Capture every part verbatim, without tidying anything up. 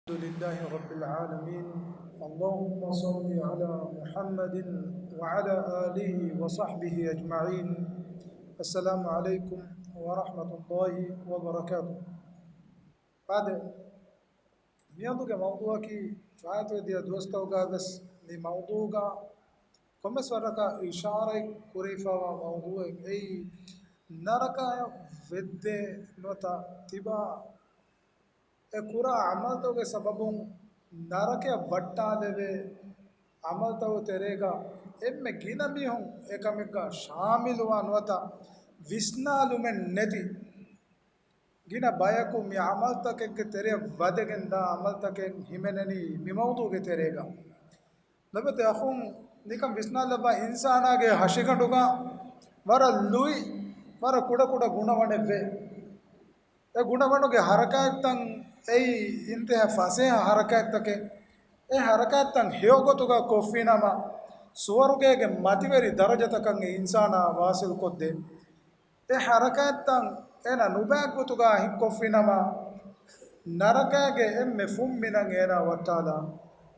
الحمد لله رب العالمين. اللهم صل على محمد وعلى آله وصحبه أجمعين. السلام عليكم ورحمة الله وبركاته. ބާދެ، މިއަދުގެ މައުޟޫޢަކީ ފާއިތުވެދިޔަ ދުވަސްތަކުގަ ވެސް މި މައުޟޫޢުގަ ކޮންމެސް ވަރަކަށް އިޝާރަތް ކުރެވިފައިވާ މައުޟޫޢެއް އެއީ، ނަރަކަޔަށް ވެއްދޭ ނުވަތަ ތިބާ އެ ކުރާ ޢަމަލުތަކުގެ ސަބަބުން ނަރަކަޔަށް ވައްޓާލެވޭ ޢަމަލުތަކުގެ ތެރޭގަ އެންމެ ގިނަ މީހުން އެކަމެއްގަ ޝާމިލުވާ ނުވަތަ ވިސްނާލުމެއް ނެތި ގިނަ ބަޔަކު މި ޢަމަލުތަކެއްގެ ތެރެއަށް ވަދެގެން ދާ ޢަމަލުތަކެއް ހިމެނެނީ މި މައުޟޫޢުގެ ތެރޭގަ. ލޮބުވެތި އަޚުން، ނިކަން ވިސްނާލައްވާ، އިންސާނާގެ ހަށިގަނޑުގަ ވަރަށް ލުއި، ވަރަށް ކުޑަކުޑަ ގުނަވަނެއްވޭ. އެ ގުނަވަނުގެ ހަރަކާތްތައް އެއީ އިންތިހާ ފަސޭހަ ހަރަކާތްތަކެއް. އެ ހަރަކާތްތައް ހެޔޮގޮތުގަ ކޮށްފިނަމަ، ސުވަރުގޭގެ މަތިވެރި ދަރަޖަތަކަށް އެ އިންސާނާ ވާސިލުކޮށްދޭ. އެ ހަރަކާތްތައް އޭނާ ނުބައި ގޮތުގަ ހިތްކޮށްފިނަމަ، ނަރަކައިގެ އެންމެ ފުންމިނަށް އޭނާ ވައްޓާލާ.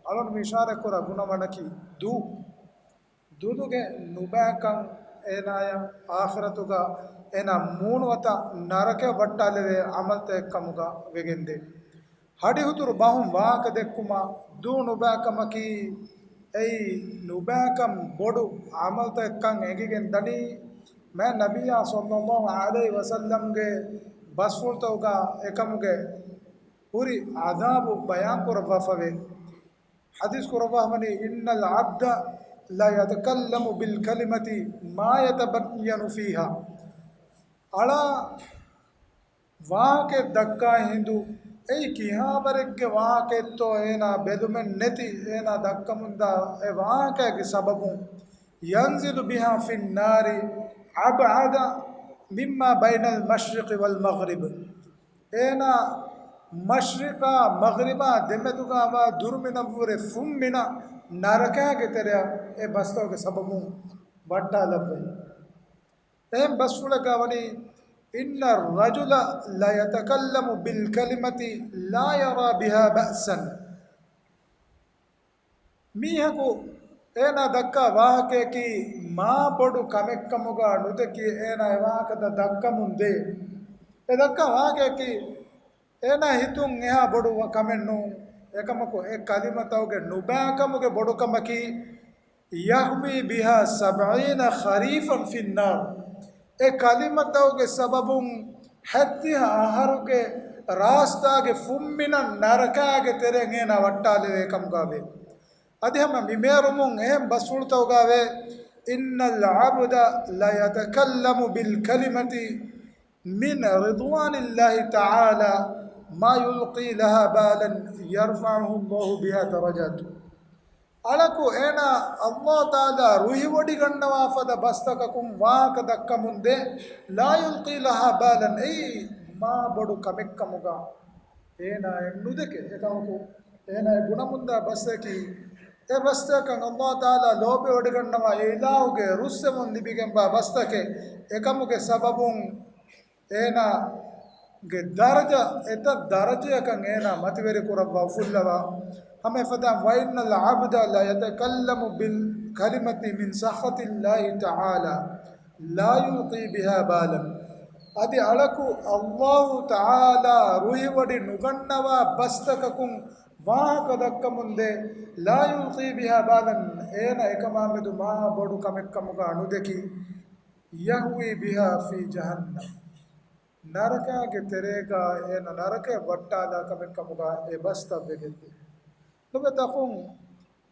އަޅުން މި އިޝާރަތްކުރާ ގުނަވަނަކީ ދޫ. ދުލުގެ ނުބައިކަން އޭނާޔަށް އާޚިރަތުގަ އޭނާ މޫނުވަތަށް ނަރަކަޔަށް ވައްޓާލެވޭ ޢަމަލުތަކެއް ކަމުގަ ވެގެންދޭ. ހަޑިހުތުރު ބަހުން ވާހަކަ ދެއްކުމަށް، ދޫ ނުބައިކަމަކީ އެއީ ނުބައިކަން ބޮޑު ޢަމަލުތަކެއްކަން އެނގިގެން ދަނީ. މާތް ނަބިއްޔާ ޞައްލައްލާހު ޢަލައިހި ވަސައްލަމްގެ ބަސްފުޅުތަކުގަ އެކަމުގެ ހުރި ޢަޛާބު ބަޔާންކުރައްވާފަވޭ. ޙަދީޘް ކުރައްވާފަވަނީ، إن العبد ليتكلم بالكلمة ما يتبين فيها. އަޅާ ވާހަކައެއް ދައްކާ ހިނދު، އެއީ ކިހާވަރެއްގެ ވާހަކައެއްތޯ އޭނާ ބެލުމެއް ނެތި، އޭނާ ދައްކަމުންދާ އެ ވާހަކައިގެ ސަބަބުން، ينزل بها في النار أبعد مما بين المشرق والمغرب. އޭނާ މަޝްރިޤާ މަޣްރިބާ ދެމެދުގަވާ ދުރުމިނަށްވުރެ ފުންމިނަށް ނަރަކައިގެ ތެރެއަށް އެ ބަސްތަކުގެ ސަބަބުން ވައްޓާލައްވައި. އެހެން ބަސްފުޅެއްގަ ވަނީ، إن الرجل ليتكلم بالكلمة لا يرى بها بأسا. މީހަކު އޭނާ ދައްކާ ވާހަކަޔަކީ މާ ބޮޑު ކަމެއްކަމުގަ ނުދެކި، އޭނާ އެ ވާހަކަތައް ދައްކަމުން ދޭ. އެ ދައްކާ ވާހަކަޔަކީ އޭނާ ހިތުން އެހާ ބޮޑު ކަމެއް ނޫން. އެކަމަކު އެ ކަލިމަތަކުގެ ނުބައިކަމުގެ ބޮޑުކަމަކީ، يهوي بها سبعين خريفا في النار. އެ ކަލިމަތަކުގެ ސަބަބުން ހައްދިހަ އަހަރުގެ ރާސްތާގެ ފުންމިނަށް ނަރަކާގެ ތެރެއަށް އޭނާ ވައްޓާލެވޭ ކަމުގަވޭ. އަދި ހަމަ މި މޭރުމުން އެހެން ބަސްފުޅުތަކުގަވޭ، إن العبد ليتكلم بالكلمة من رضوان الله تعالى ما يلقي لها بالا يرفعه الله بها درجات. އަޅަކު އޭނާ ﷲ ތަޢާލާ ރުހިވޮޑިގަންނަވާ ފަދަ ބަސްތަކަކުން ވާހަކަ ދައްކަމުން ދޭ، لا يلقي لها بالا، އެއީ މާ ބޮޑު ކަމެއްކަމުގަ އޭނާއަށް ނުދެކެ. އެކަމަކު އޭނާ ބުނަމުންދާ ބަސްތަކީ، އެ ބަސްތަކަށް ﷲ ތަޢާލާ ލޯބިވޮޑިގަންނަވާ އެ އިލާހުގެ ރުއްސެވުން ލިބިގެންވާ ބަސްތަކެއް. އެކަމުގެ ސަބަބުން އޭނާގެ ދަރަޖަ އެތައް ދަރަޖަޔަކަށް އޭނާ މަތިވެރިކުރައްވާ އުފުއްލަވާ. ހަމަ އެފަދައިން، وإن العبد ليتكلم بالكلمة من سخط الله تعالى لا يلقي بها بالا. އަދި އަޅަކު ﷲ ތަޢާލާ ރުހިވޮޑި ނުގަންނަވާ ބަސްތަކަކުން ވާހަކަ ދައްކަމުންދޭ، لا يلقي بها بالا، އޭނަ އެކަމާމެދު މާ ބޮޑު ކަމެއްކަމުގަ ނުދެކި، يهوي بها في جهنم، ނަރަކާގެ ތެރޭގަ އޭނަ ނަރަކަޔަށް ވައްޓާލާ ކަމެއްކަމުގަ އެ ބަސްތައް ވެގެންދޭ. ލޮބުވެތި އަޚުން،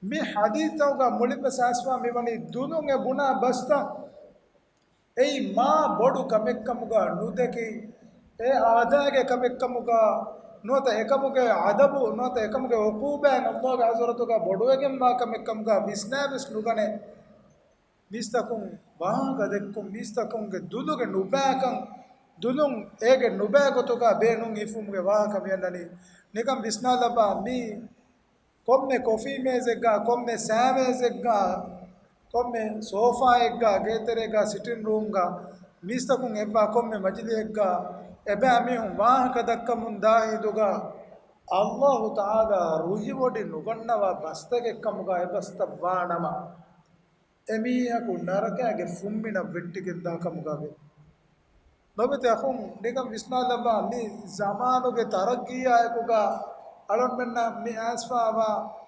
މި ޙަދީޘްތަކުގަ މުޅިންވެސް އައިސްފާ މިވަނީ ދުލުން އެ ބުނާ ބަސްތައް އެއީ މާ ބޮޑު ކަމެއްކަމުގަ ނުދެކި، އެ އާދައިގެ ކަމެއްކަމުގަ ނުވަތަ އެކަމުގެ އަދަބު ނުވަތަ އެކަމުގެ ޢުޤޫބާތް ﷲގެ ޙަޟްރަތުގަ ބޮޑުވެގެންވާ ކަމެއްކަމުގަ ވިސްނާވެސް ނުގަނެ. މީސްތަކުން ވާހަކަ ދެއްކުން، މީސްތަކުންގެ ދުލުގެ ނުބައިކަން، ދުލުން އޭގެ ނުބައި ގޮތުގަ ބޭނުން ހިފުމުގެ ވާހަކަ މިއަންނަނީ. ނިކަން ވިސްނާލައްވާ، މީ ކޮންމެ ކޮފީ މޭޒެއްގަ، ކޮންމެ ސައި މޭޒެއްގަ، ކޮންމެ ސޯފާއެއްގަ، ގޭތެރޭގަ، ސިޓިން ރޫމްގަ، މީސްތަކުން އެއްވާ ކޮންމެ މަޖިލީހެއްގަ، އެބައިމީހުން ވާހަކަ ދައްކަމުން ދާ ހިނދުގަ، އައްލާހު ތަޢާލާ ރުހިވޮޑި ނުގަންނަވާ ބަސްތަކެއްކަމުގަ އެބަސްތައް ވާނަމަ، އެމީހަކު ނަރަކައިގެ ފުންމިނަށް ވެއްޓިގެންދާ ކަމުގަވޭ. ލޮބެތި އަޚުން، ނިކަން ވިސްނާލައްވާ، މި ޒަމާނުގެ ތަރައްގީއާއެކުގަ އަޅުންމެންނަށް މި އައިސްފާވާ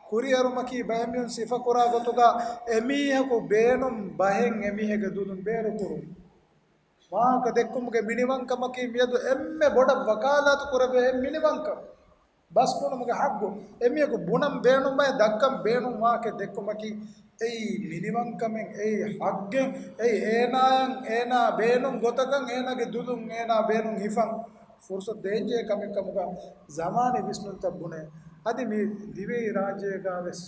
ކުރިއެރުމަކީ ބައެއް މީހުން ސިފަކުރާ ގޮތުގަ އެމީހަކު ބޭނުން ބަހެއް އެމީހެއްގެ ދުލުން ބޭރުކުރުން. ވާހަކަ ދެއްކުމުގެ މިނިވަންކަމަކީ މިއަދު އެންމެ ބޮޑަށް ވަކާލާތު ކުރެވޭ އެއް މިނިވަންކަން. ބަސް ބުނުމުގެ ޙައްޤު، އެމީހަކު ބުނަން ބޭނުން ބައެއް ދައްކަން ބޭނުން ވާހަކަ ދެއްކުމަކީ އެއީ މިނިވަންކަމެއް، އެއީ ޙައްޤެއް، އެއީ އޭނާއަށް އޭނާ ބޭނުން ގޮތަކަށް އޭނާގެ ދުލުން އޭނާ ބޭނުން ހިފަން ފުރުޞަތު ދޭންޖެހޭ ކަމެއް ކަމުގަ ޒަމާނީ ވިސްނުންތައް ބުނޭ. އަދި މި ދިވެހި ރާއްޖޭގަ ވެސް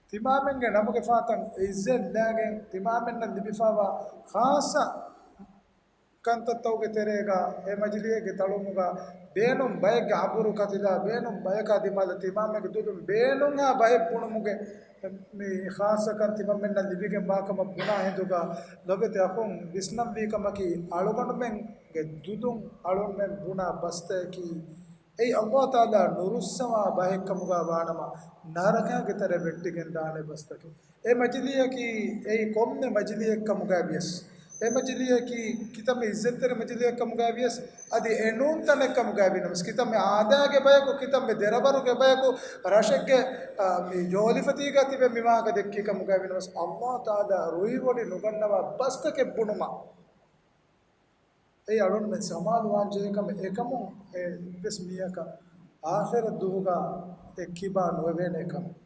ތިމާމެންގެ ނަމުގެ ފާތަން އިއްޒަތް ލާގެން ތިމާމެންނަށް ލިބިފާވާ ޚާއްޞަ ކަންތައްތަކުގެ ތެރޭގަ އެ މަޖިލީހެއްގެ ތަޅުމުގަ ބޭނުން ބައެއްގެ އަބުރު ކަތިލާ، ބޭނުން ބަޔަކާ ދިމާލަށް ތިމާމެންގެ ދުލުން ބޭނުންހާ ބަހެއް ބުނުމުގެ މި ޚާއްޞަކަން ތިމަންމެންނަށް ލިބިގެން ވާކަމަށް ބުނާ ހިނދުގަ ލޮބެތި އަޚުން ވިސްނަންވީ ކަމަކީ، އަޅުގަނޑުމެންގެ ދުލުން އަޅުންމެން ބުނާ ބަސްތަކަކީ، އެއީ އައްލާހު ތަޢާލާ ނުރުއްސަވާ ބަހެއްކަމުގަ ވާނަމަ، ނަރަކައިގެ ތެރެ ވެއްޓިގެން ދާނެ ބަސްތަކެއް. އެ މަޖިލީހަކީ އެއީ ކޮންމެ މަޖިލީހެއްކަމުގައި ވިޔަސް، އެ މަޖިލީހަކީ ކިތަންމެ އިއްޒަތްތެރި މަޖިލީހެއްކަމުގައި ވިޔަސް، އަދި އެ ނޫން ތަނެއްކަމުގައި ވިނަމަސް، ކިތަންމެ އާދައިގެ ބަޔަކު، ކިތަންމެ ދެރަވަރުގެ ބަޔަކު، ރަށެއްގެ، އާ، މި ޖޯލިފަތީގަ ތިބެ މި ވާހަކަ ދެއްކި ކަމުގައި ވިނަމަސް، އައްލާހު ތަޢާލާ ރުހިވޮޑި ނުގަންނަވާ ބަސްތަކެއް ބުނުމަށް އެއީ އަޅުންމެން ސަމާލުވާންޖެހޭ ކަމެއް. އެކަމުން އެއްވެސް މީހަކަށް އާޚިރަތް ދުވަހުގަ އެ ކިބާ ނުވެވޭނެ ކަމެއް.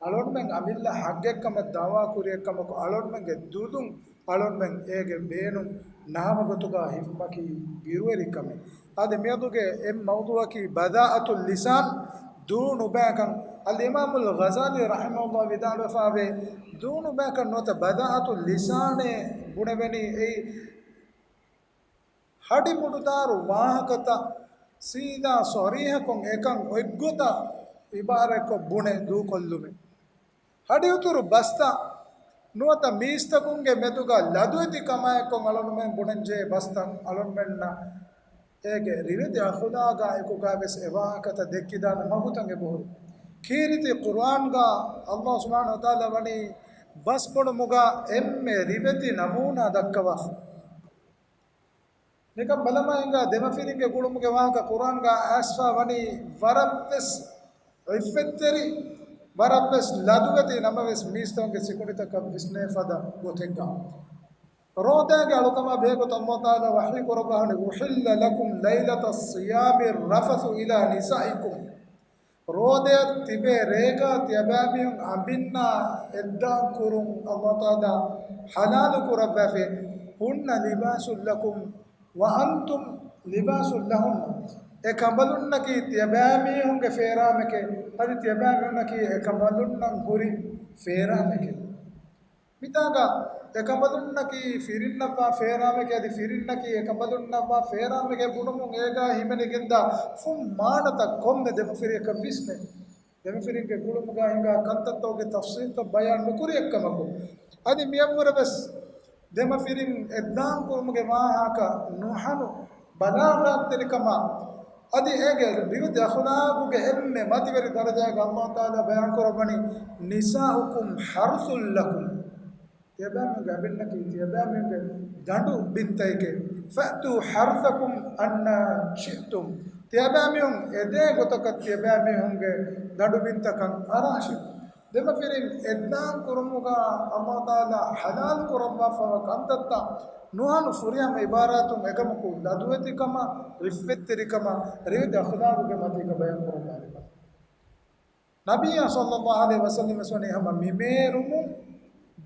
އަޅުންމެން އަމިއްލަ ޙައްޤެއްކަމަށް ދަޢުވާ ކުރިއެއްކަމަކު، އަޅުންމެންގެ ދުލުން އަޅުންމެން އޭގެ ބޭނުން ނަހަމަ ގޮތުގަ ހިފުމަކީ ބިރުވެރިކަމެއް. އަދި މިއަދުގެ އެއް މައުޟޫޢަކީ ބަޛާޢަތު ލިސާން، ދޫ ނުބައިކަން. އަލްއިމާމުލް ޣަޒާލީ ރަޙިމަހުﷲ ވިދާޅުވެފައިވޭ، ދޫ ނުބައިކަން ނުވަތަ ބަޛާޢަތު ލިސާނޭ ބުނެވެނީ އެއީ ހަޑި މުޑުދާރު ވާހަކަތައް ސީދާ ޞަރީޙަކޮށް އެކަން އޮތްގޮތަށް އިބާރާތްކޮށް ބުނެ ދޫކޮށްލުމެއް. ހަޑިއުތުރު ބަސްތައް ނުވަތަ މީސްތަކުންގެ މެދުގަ ލަދުވެތި ކަމާއެކު އަޅުންމެން ބުނަންޖެހޭ ބަސްތައް އަޅުންމެންނަށް އޭގެ ރިވެތި އަޚުލާގާ އެކުގަ ވެސް އެ ވާހަކަތައް ދެއްކިދާނެ މަގުތައް އެބަހުރި. ކީރިތި ޤުރުއާންގަ އައްލާހު ސުބްޙާނަހު ވަތަޢާލާ ވަނީ ބަސް ބުނުމުގަ އެންމެ ރިވެތި ނަމޫނާ ދައްކަވާފަ. ނިކަން ބަލަމާ ހިނގާ ދެމަފިރިންގެ ގުޅުމުގެ ވާހަކަ ޤުރުއާންގަ އައިސްފާ ވަނީ ވަރަށްވެސް ޢިއްފަތްތެރި، ވަރަށްވެސް ލަދުވެތި ނަމަވެސް މީސްތަކުންގެ ސިކުނޑިތަކަށް ވިސްނޭ ފަދަ ގޮތެއްގަ. ރޯދައިގެ އަޅުކަމާ ބެހޭގޮތަށް އައްލާހު ތަޢާލާ ވަޙީ ކުރައްވާ ވަނީ، أحل لكم ليلة الصيام الرفث إلى نسائكم. ރޯދައަށް ތިބޭ ރޭގަ ތިޔަބައިމީހުން އަނބިންނާ އެއްދާން ކުރުން އައްލާހު ތަޢާލާ ޙަލާލު ކުރައްވާފައި، هن لباس لكم وأنتم لباس لهن. އެ ކަނބަލުންނަކީ ތިޔަބައިމީހުންގެ ފޭރާމެކޭ، އަދި ތިޔަބައިމީހުންނަކީ އެ ކަނބަލުންނަށް ހުރި ފޭރާމެކޭ. މިތާގަ އެ ކަނބަލުންނަކީ ފިރިންނަށްވާ ފޭރާމެކޭ، އަދި ފިރިންނަކީ އެ ކަނބަލުންނަށްވާ ފޭރާމެކޭ ބުނުމުން އޭގަ ހިމެނިގެންދާ ފުން މާނަތައް ކޮންމެ ދެމަފިރިއަކަށް ވިސްނޭ. ދެމަފިރިންގެ ގުޅުމުގަ ހިނގާ ކަންތައްތަކުގެ ތަފްޞީލްތައް ބަޔާން ނުކުރި އެއްކަމަކު، އަދި މިއަށްވުރެ ވެސް ދެމަފިރިން އެއްދާން ކުރުމުގެ ވާހަކަ ނުހަނު ބަލާޣާތްތެރިކަމާ، އަދި އޭގެ ރިވެތި އަޚުލާގުގެ އެންމެ މަތިވެރި ދަރަޖާގަ އައްލާހު ތަޢާލާ ބަޔާން ކުރައްވަނީ، نساؤكم حرث لكم. ތިޔަބައިމީހުންގެ އަނބިންނަކީ ތިޔަބައިމީހުންގެ ދަނޑު ބިންތަކެކޭ. فأتوا حرثكم أنى شئتم. ތިޔަބައިމީހުން އެދޭ ގޮތަކަށް ތިޔަބައިމީހުންގެ ދަނޑު ބިންތަކަށް އަރާށި. ދެމަފިރިން އެއްދާން ކުރުމުގަ އައްލާހު ތަޢާލާ ޙަލާލު ކުރައްވާފައިވާ ކަންތައްތައް ނުހަނު ފުރިހަމަ އިބާރާތުން އެކަމަކު ލަދުވެތިކަމަށް، ޢިއްފަތްތެރިކަމަށް، ރިވެތި އަޚުލާގުގެ މަތީގަ ބަޔާން ކުރައްވާލި. ނަބިއްޔާ ޞައްލައްލާހު ޢަލައިހި ވަސައްލަމަ ވެސް ވަނީ ހަމަ މިމޭރުމުން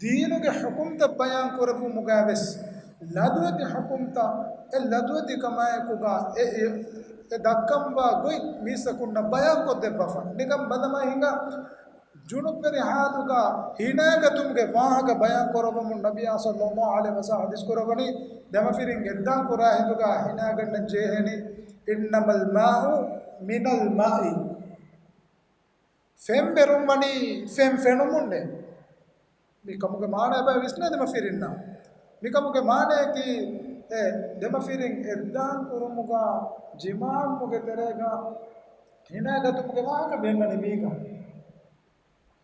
ދީނުގެ ޙުކުމްތައް ބަޔާން ކުރެއްވުމުގައި ވެސް ލަދުވެތި ޙުކުމްތައް، އެ ލަދުވެތި ކަމާއެކުގަ އެ، އެ، އެ ދައްކަންވާ ގޮތް މީސްތަކުންނަށް ބަޔާން ކޮށްދެއްވާފަ. ނިކަން ބަލަމާ ހިނގާ ޖުނުބްވެރި ޙާލުގަ ހިނާގަތުމުގެ ވާހަކަ ބަޔާން ކުރައްވަމުން ނަބިއްޔާ ޞައްލައްލާހު ޢަލައިހި ވަސައްލަމަ ޙަދީޘް ކުރައްވަނީ، ދެމަފިރިން އެއްދާން ކުރާ ހިނދުގަ ހިނާގަންނަން ޖެހޭނީ، إنما الماء من الماء. ފެން ވެރުން ވަނީ ފެން ފެނުމުންނޭ. މި ކަމުގެ މާނަ އެބަ ވިސްނޭ ދެމަފިރިންނަށް. މި ކަމުގެ މާނަޔަކީ، އެ ދެމަފިރިން އެއްދާން ކުރުމުގަ ޖިމާޢަތުގެ ތެރޭގަ ހިނާގަތުމުގެ ވާހަކަ ބޭންވަނީ މީގަ.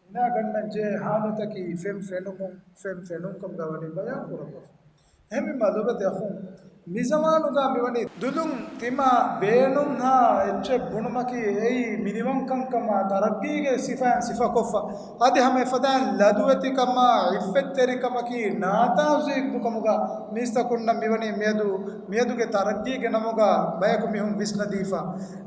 ހިނާގަންނަން ޖެހޭ ހާލަތަކީ ފެން ފެނުމުން، ފެން ފެނުންކަމުގަ ވަނީ ބަޔާން ކުރައްވާފަ. އެހެންވީމާ ލޮބުވެތި އަޚުން، މިޒަމާނުގަ މިވަނީ ދުލުން ތިމާ ބޭނުންހާ އެއްޗެއް ބުނުމަކީ އެއީ މިނިވަންކަންކަމާ ތަރައްގީގެ ސިފައިން ސިފަކޮށްފަ. އަދި ހަމަ އެފަދައިން ލަދުވެތިކަމާ ޢިއްފަތްތެރިކަމަކީ ނާތާޒީގުކަމުގަ މީސްތަކުންނަށް މިވަނީ މިއަދު، މިއަދުގެ ތަރައްގީގެ ނަމުގަ ބަޔަކު މީހުން ވިސްނަދީފަ.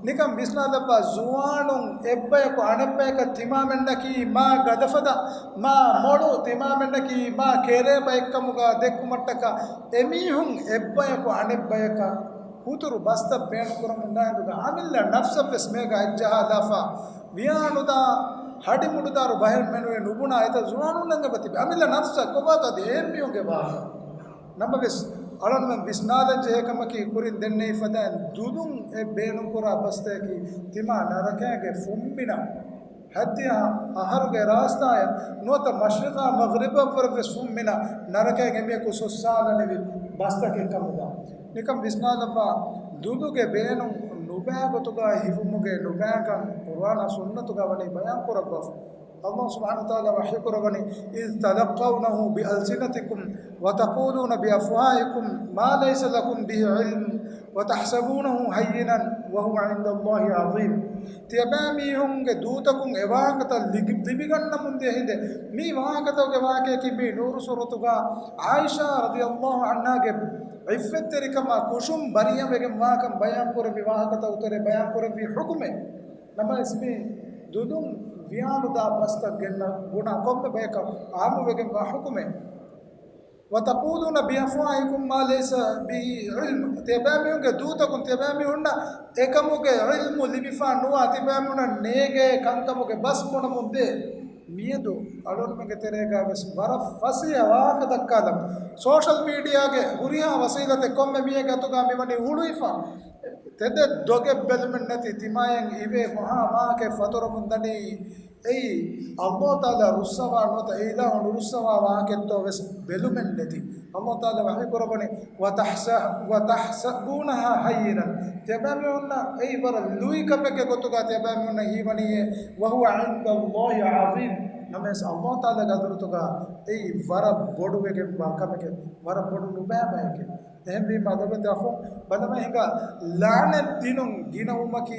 ނިކަން ވިސްނާލައްވާ، ޒުވާނުން އެއްބަޔަކު އަނެއްބަޔަކަށް ތިމާމެންނަކީ މާ ގަދަފަދަ، މާ މޮޅު، ތިމާމެންނަކީ މާ ކެރޭ ބައެއްކަމުގަ ދެއްކުމަށްޓަކާ، އެމީހުން އެއްބަޔަކު އަނެއްބަޔަކަށް ހުތުރު ބަސްތައް ބޭނުންކުރަމުންދާއިރުގަ އަމިއްލަ ނަފްސަށްވެސް މޭގަ އަތްޖަހާލާފަ، ވިޔާނުދާ ހަޑިމުޑުދާރު ބަހެއް މެނުވެ ނުބުނާ އެތައް ޒުވާނުންނަށް އެބަތިބި. އަމިއްލަ ނަފްސަށް ކޮބާތޯ އަދި އެހެން މީހުންގެ ވާހަކަ. ނަމަވެސް، އަޅަންމެން ވިސްނާލަން ޖެހޭ ކަމަކީ، ކުރިން ދެންނެވި ފަދައިން ދުލުން އެ ބޭނުންކުރާ ބަސްތަކަކީ ތިމާ ނަރަކައިގެ ފުންމިނަ، ހައްދިހަ އަހަރުގެ ރާސްތާއަށް ނުވަތަ މަޝްރިޤާ މަޣްރިބަށްވުރެވެސް ފުންމިނަ ނަރަކައިގެ މިޔަކު ސޮއްސާލަނިވި ބަސްތަކެއް ކަމުގަ. ނިކަން ވިސްނާލައްވާ، ދުލުގެ ބޭނުން ނުބައި ގޮތުގަ ހިފުމުގެ ނުބައިކަން ޤުރްއާނާ ސުންނަތުގަ ވަނީ ބަޔާން ކުރައްވާފަ. ﷲ ސުބްޙާނަހޫ ވަތަޢާލާ ވަޙީ ކުރައްވަނީ، "إِذْ تَلَقَّوْنَهُ بِأَلْسِنَتِكُمْ وَتَقُولُونَ بِأَفْوَاهِكُمْ مَا لَيْسَ لَكُمْ بِهِ عِلْمٌ وَتَحْسَبُونَهُ هَيِّنًا وَهُوَ عِندَ اللَّهِ عَظِيمٌ." ތިޔަބައިމީހުންގެ ދޫތަކުން އެ ވާހަކަތައް ލިބި-، ލިބިގަންނަމުންދިޔަ ހިނދެއް، މި ވާހަކަތަކުގެ ވާހަކަޔަކީ މި ނޫރު ސޫރަތުގަ ޢާއިޝާ ރަޟިޔަﷲ ޢަންހާގެ ޢިއްފަތްތެރިކަމާ ކުށުން ބަރީއަވެގެން ވާކަން ބަޔާން ކުރެއްވި ވާހަކަތައް އުތުރެ ބަޔާން ކުރެއްވި ޙުކުމެއް. ނަމަވެސް މި ދުލުން ވިޔާނުދާ ބަސްތައް ގެންނަ ބުނާ ކޮންމެ ބަޔަކަށް ޢާއްމުވެގެންވާ ޙުކުމެއް. "وَتَقُولُونَ بِأَفْوَاهِكُمْ مَا لَيْسَ بِهِ عِلْمٌ." ތިޔަބައިމީހުންގެ ދޫތަކުން ތިޔަބައިމީހުންނަށް އެކަމުގެ ޢިލްމު ލިބިފާ ނުވާ، ތިޔަބައިމީހުންނަށް ނޭގޭ ކަންކަމުގެ ބަސް ބުނަމުންދޭ. މިއަދު އަޅުންމެންގެ ތެރޭގަ ވެސް ވަރަށް ފަސޭހަ ވާހަކަ ދައްކާލަން. ސޯޝަލް މީޑިއާގެ ހުރިހާ ވަސީލަތެއް ކޮންމެ މީހެއްގެ އަތުގަ މިވަނީ ހުޅުވިފަ. ތެދެއް ދޮގެއް ބެލުމެއް ނެތި ތިމާޔަށް އިވޭ މޮހާ ވާހަކައެއް ފަތުރަމުން ދަނީ. އެއީ ﷲ ތަޢާލާ ރުއްސަވާ ނުވަތަ އެ އިލާހު ނުރުއްސަވާ ވާހަކައެއްތޯ ވެސް ބެލުމެއް ނެތި. ﷲ ތަޢާލާ ވަޙީ ކުރައްވަނީ، "وَتَحْسَ-، وَتَحْسَبُونَهَا هَيِّنَةً." ތިޔަބައިމީހުންނަށް އެއީ ވަރަށް ލުއި ކަމެއްގެ ގޮތުގަ ތިޔަބައިމީހުންނަށް ހީވަނީއޭ، "وَهُوَ عِندَ اللَّهِ عَظِيمٌ." ނަމަވެސް ﷲ ތަޢާލާގެ ޙަޟްރަތުގަ އެއީ ވަރަށް ބޮޑުވެގެންވާ ކަމެކޭ، ވަރަށް ބޮޑު ނުބައި ބަޔެކޭ. އެހެންވީމާ ލޮބުވެތި އަޚުން، ބަލަމާ ހިނގާ ލަޢުނަތް ދިނުން ގިނަވުމަކީ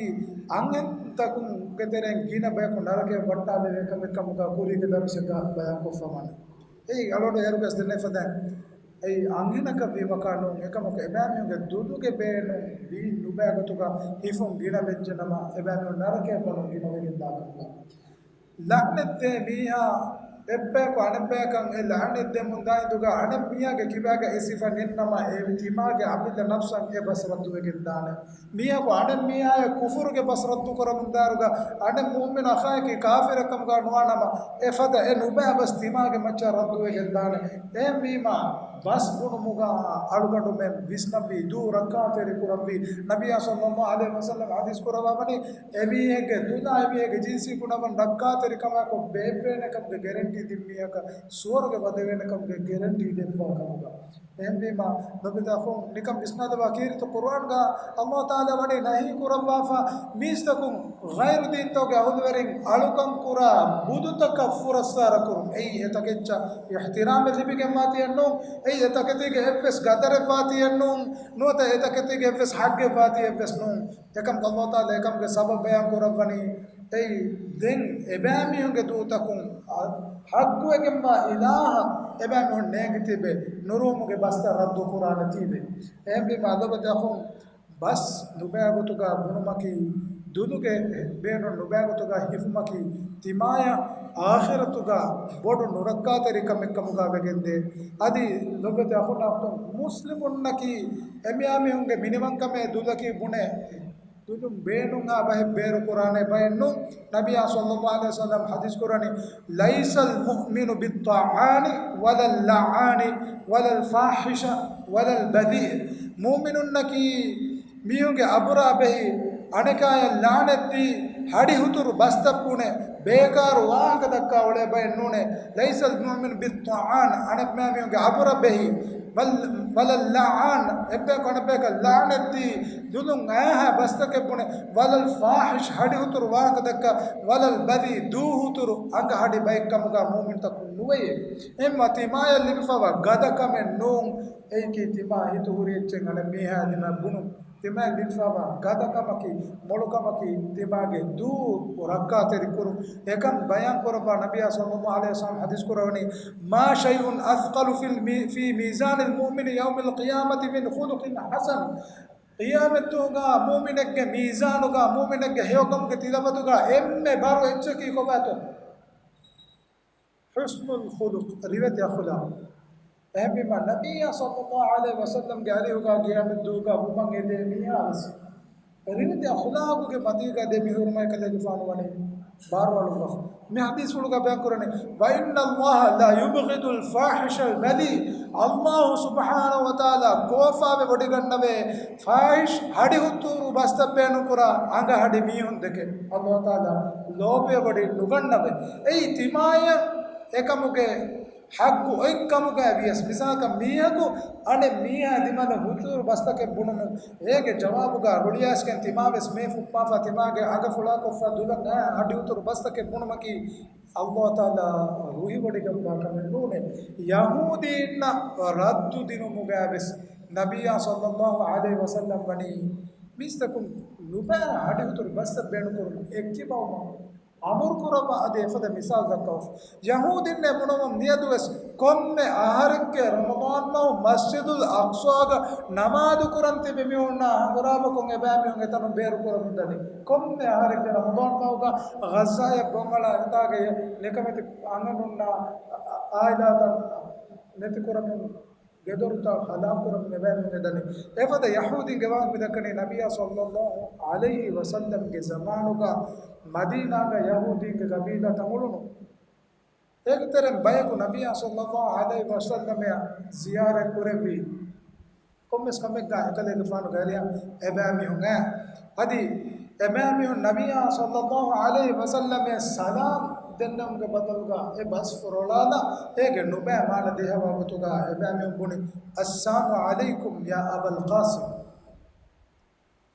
އަންހެންތަކުންގެ ތެރެއިން ގިނަ ބަޔަކު ނަރަކަޔަށް ވައްޓާލެވޭ ކަމެއް ކަމުގަ ކުރީގެ ދަރުސެއްގަ ބަޔާންކޮށްފަވާނެ. އެއީ އަޅުގަނޑު އޭރުގަ ދެންނެވި ފަދައިން އެއީ އަންހެނަކަށް ވީމަކާ ނޫން، އެކަމަކު އެބައިމީހުންގެ ދުލުގެ ބޭނުން ވީ ނުބައި ގޮތުގަ ހިފުން ގިނަ ވެއްޖެނަމަ، އެބައިމީހުން ނަރަކަޔަށް ވަނުން ގިނަވެގެންދާ ކަމުގަ. ލަޢުނަތްދޭ މީހާ އެއްބަޔަކު އަނެއްބަޔަކަށް އެ ލަޢުނަތްދެމުންދާ އިނދުގަ އަނެއް މީހާގެ ކިބާގަ އެ ސިފަ ނެތްނަމަ، އެ ތިމާގެ އަމިއްލަ ނަފްސަށް އެ ބަސް ރައްދުވެގެންދާނެ. މީހަކު އަނެއް މީހާއަށް ކުފުރުގެ ބަސް ރައްދުކުރަމުންދާއިރުގަ އަނެއް މުއުމިނު އަޚާއަކީ ކާފިރެއްކަމުގަ ނުވާނަމަ، އެފަދަ އެ ނުބައި ބަސް ތިމާގެ މައްޗަށް ރައްދުވެގެންދާނެ. އެހެންވީމާ، ބަސް ބުނުމުގަ އަޅުގަނޑުމެން ވިސްނަންވީ، ދޫ ރައްކާތެރި ކުރަންވީ. ނަބިއްޔާ ޞައްލައްލާހު ޢަލައިހި ވަސައްލަމް ޙަދީޘް ކުރައްވާވަނީ، އެމީހެއްގެ ދުލާ އެމީހެއްގެ ޖިންސީ ގުނަވަން ރައްކާތެރިކަމާއެކު ބޭއްވޭނެކަމުގެ ގެރެންޓީ ދިން މީހަކަށް ސުވަރުގެ ވަދެވޭނެކަމުގެ ގެރެންޓީ ދެއްވާ ކަމުގަ. އެހެންވީމާ، ލޮބުވެތި އަޚުން، ނިކަން ވިސްނާލަބާ، ކީރިތި ޤުރުއާންގަ ﷲ ތަޢާލާ ވަނީ ނަހީ ކުރައްވާފަ، މީސްތަކުން ޣައިރު ދީންތަކުގެ އަހުލުވެރިން އަޅުކަން ކުރާ ބުދުތަކަށް ފުރައްސާރަ ކުރުން. އެއީ އެތަކެއްޗަށް އިޙްތިރާމެއް ލިބިގެންވާތީއެއްނޫން. އެއީ އެތަކެތީގެ އެއްވެސް ގަދަރެއްވާތީއެއްނޫން. ނުވަތަ އެތަކެތީގެ އެއްވެސް ޙައްޤެއްވާތީއެއްވެސް ނޫން. އެކަމަކު ﷲ ތަޢާލާ އެކަމުގެ ސަބަބް ބަޔާން ކުރައްވަނީ، އެއީ ދެން އެބައިމީހުންގެ ދޫތަކުން އަ، ޙައްޤުވެގެންވާ އިލާހަށް އެބައިމީހުން ނޭނގިތިބެ ނުރުހުމުގެ ބަސްތައް ރައްދުކުރާނެތީވެ. އެހެންވީމާ ލޮބުވެތި އަޚުން، ބަސް ނުބައި ގޮތުގަ ބުނުމަކީ، ދުލުގެ ބޭނުން ނުބައި ގޮތުގަ ހިފުމަކީ، ތިމާޔަށް އާޚިރަތުގަ ބޮޑު ނުރައްކާތެރިކަމެއްކަމުގަ ވެގެންދޭ. އަދި ލޮބުވެތި އަޚުންނާ އުޚްތުން، މުސްލިމުންނަކީ އެމީހާމީހުންގެ މިނިވަންކަމޭ ދުލަކީ ބުނެ، ދުލުން ބޭނުންހާ ބަހެއް ބޭރުކުރާނެ ބައެއްނޫން. ނަބިއްޔާ ޞައްލައްލާހު ޢަލައިހި ވަސައްލަމް ޙަދީޘް ކުރަނީ، "لَيْسَ الْمُؤْمِنُ بِالطَّعَّانِ وَلَا اللَّعَّانِ وَلَا الْفَاحِشِ وَلَا الْبَذِيءِ." މުއުމިނުންނަކީ މީހުންގެ އަބުރާ ބެހި، އަނެކާޔަށް ލާނެތްދީ، ހަޑިހުތުރު ބަސްތައް ބުނެ، ބޭކާރު ވާހަކަ ދައްކާ އުޅޭ ބައެއް ނޫނޭ. ليس المؤمن بالطعان، އަނެއްމާމީހުންގެ އަބުރަ ބެހި، ولا اللعان، އެއްބަޔަކު އަނެއްބަޔަކަށް ލާނެތްދީ، ދުލުން އައިހާ ބަސްތަކެއް ބުނެ، ولا الفاحش، ހަޑިހުތުރު ވާހަކަ ދައްކާ، ولا البذيء، ދޫހުތުރު އަނގަހަޑި ބައެއްކަމުގަ މުއުމިންތަކުން ނުވެޔޭ. އެހެންވީމަ ތިމާޔަށް ލިބިފައިވާ ގަދަކަމެއް ނޫން، އެއީކީ ތިމާ ހިތުހުރި އެއްޗެއް އަނެއް މީހާ ދިމާ ބުނުން. ތިމާޔަށް ލިބިފައިވާ ގަދަކަމަކީ، މޮޅުކަމަކީ، ތިމާގެ ދޫ ރައްކާތެރި ކުރުން. އެކަން ބަޔާން ކުރައްވާ ނަބިއްޔާ ޞައްލައްލާހު ޢަލައިހި ވަސައްލަމަ ޙަދީޘް ކުރައްވަނީ، ما شيء أثقل في المي-، في ميزان المؤمن يوم القيامة من خلق حسن. ޤިޔާމަތްދުވަހުގަ މުއުމިނެއްގެ މީޒާނުގަ، މުއުމިނެއްގެ ހެޔޮކަމުގެ ތިލަފަތުގަ އެންމެ ބާރު އެއްޗަކީ ކޮބާތޯ؟ ޙުސްނުލް ޚުލުޤް، ރިވެތި އަޚުލާޤު. އެހެންވީމަ، ނަބިއްޔާ ޞައްލައްލާހު ޢަލައިހި ވަސައްލަމްގެ އަރިހުގަ ޤިޔާމަތްދުވަހުގަ ވުމަށް އެދޭ މީހާވެސް ރިވެތި އަޚުލާޤުގެ މަތީގަ ދެމިހުރުމަކަށް ކަލޭގެފާނު ވަނީ ބާރުއަޅުއްވާފަ. މި ޙަދީޘްފުޅުގަ ބަޔާންކުރަނީ، وإن الله لا يبغض الفاحش البذيء، ﷲ ސުބްޙާނަހޫ ވަތަޢާލާ ކޯފާވެ ވޮޑިގަންނަވޭ، ފާޙިޝް ހަޑިހުތުރު ބަސްތައް ބޭނުންކުރާ އަނގަހަޑި މީހުން ދެކެ. ﷲ ތަޢާލާ ލޯބިވެ ވޮޑި ނުގަންނަވޭ. އެއީ ތިމާޔަށް އެކަމުގެ ޙައްޤު އޮތްކަމުގައި ވިޔަސް، މިސާލަކަށް މީހަކު އަނެއް މީހާ ދިމާލަށް ހުތުރު ބަސްތަކެއް ބުނުމުން، އޭގެ ޖަވާބުގަ ރުޅިއައިސްގެން ތިމާވެސް މޭ ފުއްޕާފަ ތިމާގެ އަނގަ ފުޅާކޮށްފަ ދުލަށް އައި ހަޑިހުތުރު ބަސްތަކެއް ބުނުމަކީ، ﷲ ތަޢާލާ ރުހިވޮޑިގަންވާ ކަމެއް ނޫނޭ. ޔަހޫދީންނަށް ރައްދު ދިނުމުގައިވެސް ނަބިއްޔާ ޞައްލައްލާހު ޢަލައިހި ވަސައްލަމް ވަނީ މީސްތަކުން ނުބައި ހަޑިހުތުރު ބަސްތައް ބޭނުންކުރުން އެއްކިބައުމަށް އަމުރުކުރައްވާ އަދި އެފަދަ މިސާލު ދައްކަވަފަ. ޔަހޫދީންނޭ ބުނަމުން މިއަދުވެސް ކޮންމެ އަހަރެއްގެ ރަމަޟާން މަހު މަސްޖިދުލް އަޤްޞާގަ ނަމާދު ކުރަން ތިބި މީހުންނާ ހަނގުރާމަކޮށް އެބައިމީހުން އެތަނުން ބޭރު ކުރަމުންދަނީ. ކޮންމެ އަހަރެއްގެ ރަމަޟާން މަހުގަ ޣައްޒާޔަށް ބޮންއަޅާ އެތާގައި ނިކަމެތި އަނގަނުންނާ އާއިލާތައް ނެތިކުރަމުން ގެދޮރުތައް ހަލާކުކުރަމުން އެބައިމީހުން އެދަނީ. އެފަދަ ޔަހޫދީންގެ ވާހަކަ މިދައްކަނީ ނަބިއްޔާ ޞައްލައްލާހު ޢަލައިހި ވަސައްލަމްގެ ޒަމާނުގަ މަދީނާގަ ޔަހޫދީންގެ ގަބީލާތައް އުޅުނު. އޭގެ ތެރެއިން ބަޔަކު ނަބިއްޔާ ޞައްލައްލާހު ޢަލައިހި ވަސައްލަމަށް ޒިޔާރަތް ކުރެއްވި. ކޮންމެސް ކަމެއްގަ އެކަލޭގެފާނުގެ އަރިހަށް އެބައިމީހުން އައި. އަދި އެބައިމީހުން ނަބިއްޔާ ޞައްލައްލާހު ޢަލައިހި ވަސައްލަމަށް ސަލާމް ދެންނެވުމުގެ ބަދަލުގަ އެ ބަސް ފުރޮޅާލާ އޭގެ ނުބައި މާނަ ދިހަވާ ގޮތުގަ އެބައިމީހުން ބުނި، އައްސާމު ޢަލައިކުމް ޔާ އަބަލް ޤާސިމް.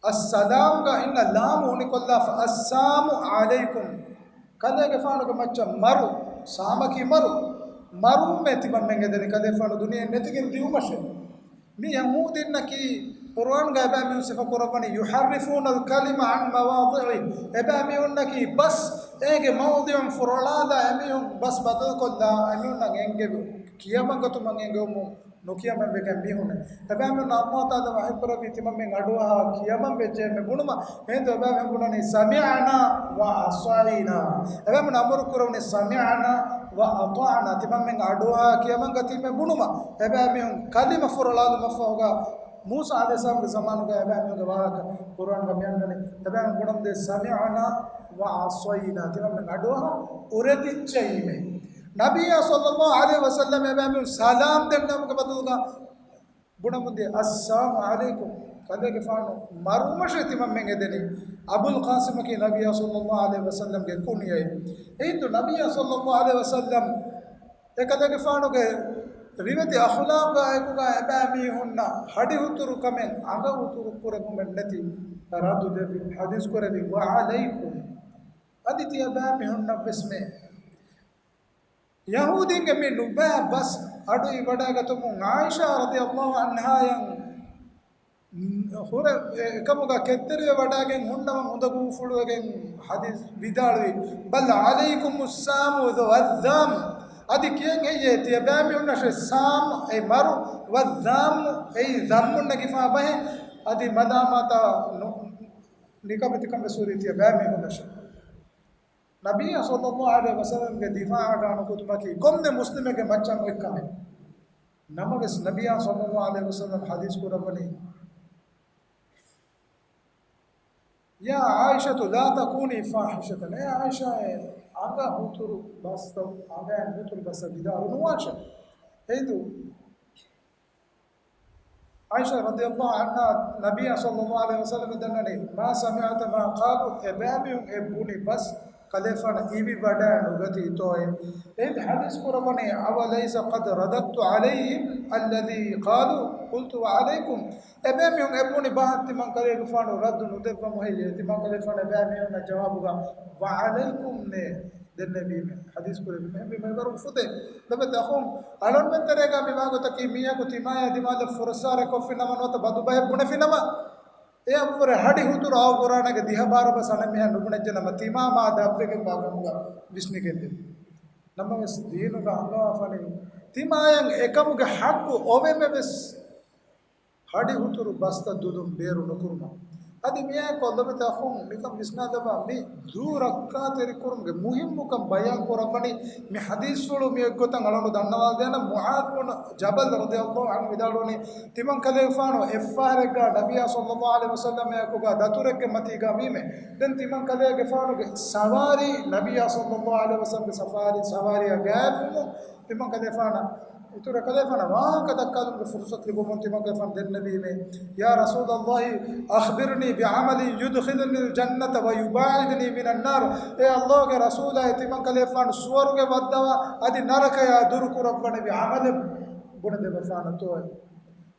އައްސަލާމްގަ އިންނަ ލާމު އުނިކޮށްލާފަ، އައްސާމު ޢަލައިކުމް. ކަލޭގެފާނުގެ މައްޗަށް މަރު، ސާމަކީ މަރު. މަރުވުމޭ ތިމަންމެން އެދެނީ ކަލޭފާނު ދުނިޔެއިން ނެތިގެން ދިއުމަށެވެ. މި ޔަހޫދީންނަކީ ޤުރުއާންގަ އެބައިމީހުން ސިފަކުރައްވަނީ، يحرفون الكلم عن مواضعه. އެބައިމީހުންނަކީ ބަސް އޭގެ މައުޟިޢުން ފުރޮޅާލާ އެމީހުން ބަސް ބަދަލުކޮށްލާ އެމީހުންނަށް އެންގެވި ކިޔަމަންގަތުމަށް އެންގެވުމުން ނުކިޔަމަން ވެގެން މީހުންނެއް. އެބައިމީހުން ﷲ ތަޢާލާ ވަޙީކުރެއްވީ ތިމަންމެން އަޑުއަހާ ކިޔަމަން ވެއްޖެއެވެ. ބުނުމަށް އެހިނދު އެބައިމީހުން ބުނަނީ، سمعنا وعصينا. އެބައިމީހުން އަމުރު ކުރެވުނީ، سمعنا وأطعنا. ތިމަންމެން އަޑުއަހާ ކިޔަމަން ގަތީމެ ބުނުމަށް އެބައިމީހުން ކަލިމަ ފުރޮޅާލުމަށްފަހުގަ، މޫސާ ޢަލައިހިއްސަލާމްގެ ޒަމާނުގަ އެބައިމީހުންގެ ވާހަކަ ޤުރުއާންގަ މިއަންނަނީ. އެބައިމީހުން ބުނަމުންދޭ، سمعنا وعصينا. ތިމަންމެން އަޑުއަހާ އުރެދިއްޖައީމެ. ނަބިއްޔާ ޞައްލައްލާހު ޢަލައިހި ވަސައްލަމް އެބައިމީހުން ސަލާމް ދެންނެވުމުގެ ބަދަލުގަ ބުނަމުންދިޔަ، އައްސާމު ޢަލައިކުމް. ކަލޭގެފާނު މަރުވުމަށޭ ތިމަންމެން އެދެނީ. އަބުލް ޤާސިމަކީ ނަބިއްޔާ ޞައްލައްލާހު ޢަލައިހި ވަސައްލަމްގެ ކުންޔައެއް. އެހިނދު ނަބިއްޔާ ޞައްލައްލާހު ޢަލައިހި ވަސައްލަމް އެކަލޭގެފާނުގެ ރިވެތި އަޚުލާޤާއެކުގަ އެބައިމީހުންނަށް ހަޑިހުތުރުކަމެއް އަނގަ ހުތުރު ކުރެއްވުމެއް ނެތި ރައްދު ދެއްވި ޙަދީޘް ކުރެއްވި، ވަޢަލައިކުމް. އަދި ތިޔަބައިމީހުންނަށްވެސްމެ. ޔަހޫދީންގެ މި ނުބައި ބަސް އަޑު އިވަޑައިގަތުމުން ޢާއިޝާ ރަޟިޔައްލާހު ޢަންހާއަށް ހުރެ އެކަމުގަ ކެތްތެރިވެ ވަޑައިގެން ހުންނަވަން އުނދަގޫފުޅުވެގެން ޙަދީޘް ވިދާޅުވި، بل عليكم السام والذام. އަދި ކިޔަން ހެއްޔޭ ތިޔަބައިމީހުންނަށޭ ސާމް އެ މަރު، والذام އެއީ ޛައްމުން ނެގިފާ ބަހެއް، އަދި މަލާމާތާ ނު-، ނިކަމެތިކަން ވެސް ހުރީ ތިޔަބައިމީހުންނަށޭ. ނަބިއްޔާ ޞައްލައްލާހު ޢަލައިހި ވަސައްލަމްގެ ދިފާޢަށް ނުކުތުމަކީ ކޮންމެ މުސްލިމެއްގެ މައްޗަށް އޮތް ކަމެއް. ނަމަވެސް، ނަބިއްޔާ ޞައްލައްލާހު ޢަލައިހި ވަސައްލަމް ޙަދީޘް ކުރައްވަނީ، يا عائشة لا تكوني فاحشة. އޭ ޢާއިޝާއޭ، އަނގަ ހުތުރު ބަސްތައް، އަނގައިން ހުތުރު ބަސްތައް ވިދާޅު ނުވާށޭ. އެހިނދު ޢާއިޝާ ރަޟިޔަﷲ ޢަންހާ ނަބިއްޔާ ޞައްލަﷲ ޢަލައިހި ވަސައްލަމަށް ދަންނަނީ، "ما سمعت ما قالوا"، އެބައިމީހުން އެ ބުނި ބަސް ކަލޭފާނަށް އިވިވަޑައި ނުގަތީތޯއޭ. އެހިނދު ޙަދީޘް ކުރައްވަނީ، "أوليس قد رددت عليهم الذي قالوا؟ قلت: وعليكم." އެބައިމީހުން އެ ބުނި ބަހަށް ތިމަން ކަލޭގެފާނު ރައްދު ނުދެއްވަމު ހެއްޔޭ؟ ތިމަން ކަލޭފާނު އެބައިމީހުންނަށް ޖަވާބުގަ، "وعليكم" ނޭ ދެންނެވީމޭ. ޙަދީޘް ކުރެއްވީމޭ. އެހެންވީމަ އެވަރު އުފުދޭ. ލޮބުވެތި އަޚުން، އަޅުންމެން ތެރޭގަ މި ވާގޮތަކީ މީހަކު ތިމާޔާ ދިމާލަށް ފުރައްސާރަ ކޮށްފި ނަމަ ނުވަތަ ބަދުބަހެއް ބުނެފި ނަމަ، އެއަށްވުރެ ހަޑި ހުތުރު އައު ކުރާނެގެ ދިހަ ބާރަ ބަސް އަނެއް މީހާ ނުބުނެއްޖެ ނަމަ، ތިމާ މާ ދަށްވެގެން ވާ ކަމުގަ ވިސްނިގެންދޭ. ނަމަވެސް ދީނުގަ އަންގަވާފަނީ، ތިމާޔަށް އެކަމުގެ ހައްގު އޮވެމެވެސް، ހަޑި ހުތުރު ބަސްތައް ދުލުން ބޭރު ނުކުރުމަށް. އަދި މިއާއެކު ލޮބުވެތި އަޚުން މިކަން ވިސްނާލައްވާ، މި ދޫ ރައްކާތެރިކުރުމުގެ މުހިއްމުކަން ބަޔާން ކުރައްވަނީ މި ޙަދީޘްފުޅު މި އޮތްގޮތަށް އަޅުގަނޑު ދަންނަވާލަދޭނަން. މުޢާޛު ބުނު ޖަބަލް ރަޟިޔަﷲ ޢަންހު ވިދާޅުވަނީ، ތިމަން ކަލޭގެފާނު އެއްފަހަރެއްގަ ނަބިއްޔާ ޞައްލަﷲ ޢަލައިހި ވަސައްލަމާއެކުގަ ދަތުރެއްގެ މަތީގަ ވީމޭ. ދެން ތިމަން ކަލޭގެފާނުގެ ސަވާރީ ނަބިއްޔާ ޞައްލަﷲ ޢަލައިހި ވަސައްލަމްގެ ސަފާރީ، ސަވާރީއާ ގާތްވުމުން ތިމަން ކަލޭފާނަށް އިތުރަށް ކަލޭފާނަށް ވާހަކަ ދައްކާލުމުގެ ފުރުޞަތު ލިބުމުން ތިމަން ކަލޭފާނު ދެންނެވީމޭ، "يا رسول الله، أخبرني بعمل يدخلني الجنة ويباعدني من النار." އޭ ﷲ ގެ ރަސޫލާ، ތިމަން ކަލޭފާނު ސުވަރުގެ ވައްދަވާ އަދި ނަރަކަޔާ ދުރު ކުރައްވަނިވި ޢަމަލެއް ބުނެދެއްވާފާނަތޯއޭ.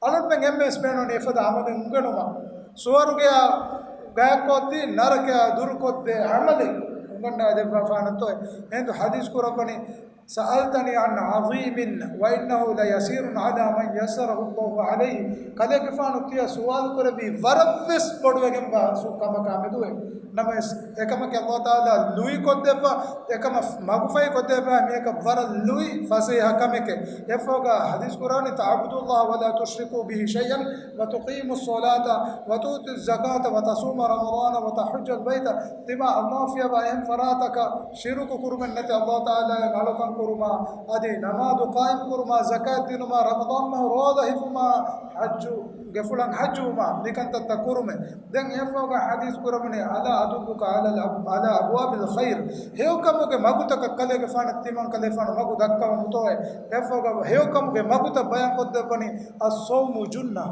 އަޅުންމެން އެންމެވެސް ބޭނުނީ އެފަދަ ޢަމަލެއް އުނގެނުމަށް. ސުވަރުގެއާ ގާތްކޮށްދީ ނަރަކަޔާ ދުރުކޮށްދޭ ޢަމަލެއް އުނގަންނަވަދެއްވާފާނަތޯއޭ. އެހިނދު ޙަދީޘް ކުރައްވަނީ، "سألتني عن عظيم وإنه ليسير على من يسره الله عليه." ކަލޭގެފާނު ތިޔަ ސުވާލު ކުރެއްވީ ވަރަށްވެސް ބޮޑުވެގެންވާ ސު-، ކަމަކާ މެދުވެ. ނަމަވެސް، އެކަމަކީ ﷲ ތަޢާލާ ލުއިކޮށްދެއްވާ، އެކަމަށް މަގުފަހިކޮށްދެއްވާ މީހަކަށް ވަރަށް ލުއި ފަސޭހަ ކަމެކޭ. އެއަށްފަހުގަ ޙަދީޘް ކުރާނީ، "تعبدوا الله ولا تشركوا به شيئا وتقيموا الصلاة وتؤتوا الزكاة وتصوموا رمضان وتحجوا البيت." ތިމާ ﷲ ފިޔަވާ އެހެން ފަރާތަކަށް ޝިރުކު ކުރުމެއް ނެތި، ﷲ ތަޢާލާއަށް އަޅުކަން ކުރުމާ، އަދި ނަމާދު ޤާއިމް ކުރުމާ، ޒަކާތް ދިނުމާ، ރަމަޟާން މަހު ރޯދަ ހިފުމާ، ޙައްޖު ގެފުޅަށް ޙައްޖުވުމާ، މިކަންތައްތައް ކުރުމެއް. ދެން އެއަށްފަހުގަ ޙަދީޘް ކުރައްވަނީ، "ألا أدلك على الأب-، على أبواب الخير؟" ހެޔޮކަމުގެ މަގުތަކަށް ކަލޭގެފާނަށް ތިމަން ކަލޭފާނު މަގު ދައްކަވަމުތޯއޭ؟ އެއަށްފަހުގަ ހެޔޮކަމުގެ މަގުތައް ބަޔާންކޮށްދެއްވަނީ، "الصوم جنة."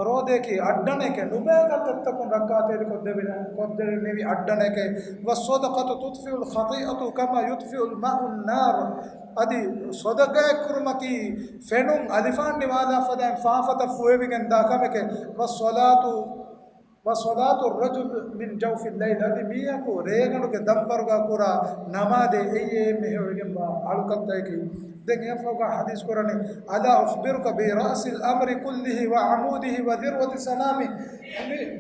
ރޯދައަކީ އައްޑަނެކޭ، ނުބައި ކަންތައްތަކުން ރައްކާތެރިކޮށްދެވި-، ކޮށްދެވި އައްޑަނެކޭ. "والصدقة تطفئ الخطيئة كما يطفئ الماء النار." އަދި ޞަދަޤާތް ކުރުމަކީ ފެނުން އަލިފާން ނިވާލާ ފަދައިން ފާފަތައް ފުހެވިގެން ދާ ކަމެކޭ. "والصلاة، وصلاة الرجل من جوف الليل." އަދި މީހަކު ރޭގަނޑުގެ ދަނބަރުގަ ކުރާ ނަމާދޭ އެއީ އެންމެ ހެޔޮވެގެންވާ އަޅުކަންތަކަކީ. ދެން އެއަށްފަހުގަ ޙަދީޘް ކުރަނީ، "ألا أخبرك برأس الأمر كله وعموده وذروة سنامه؟"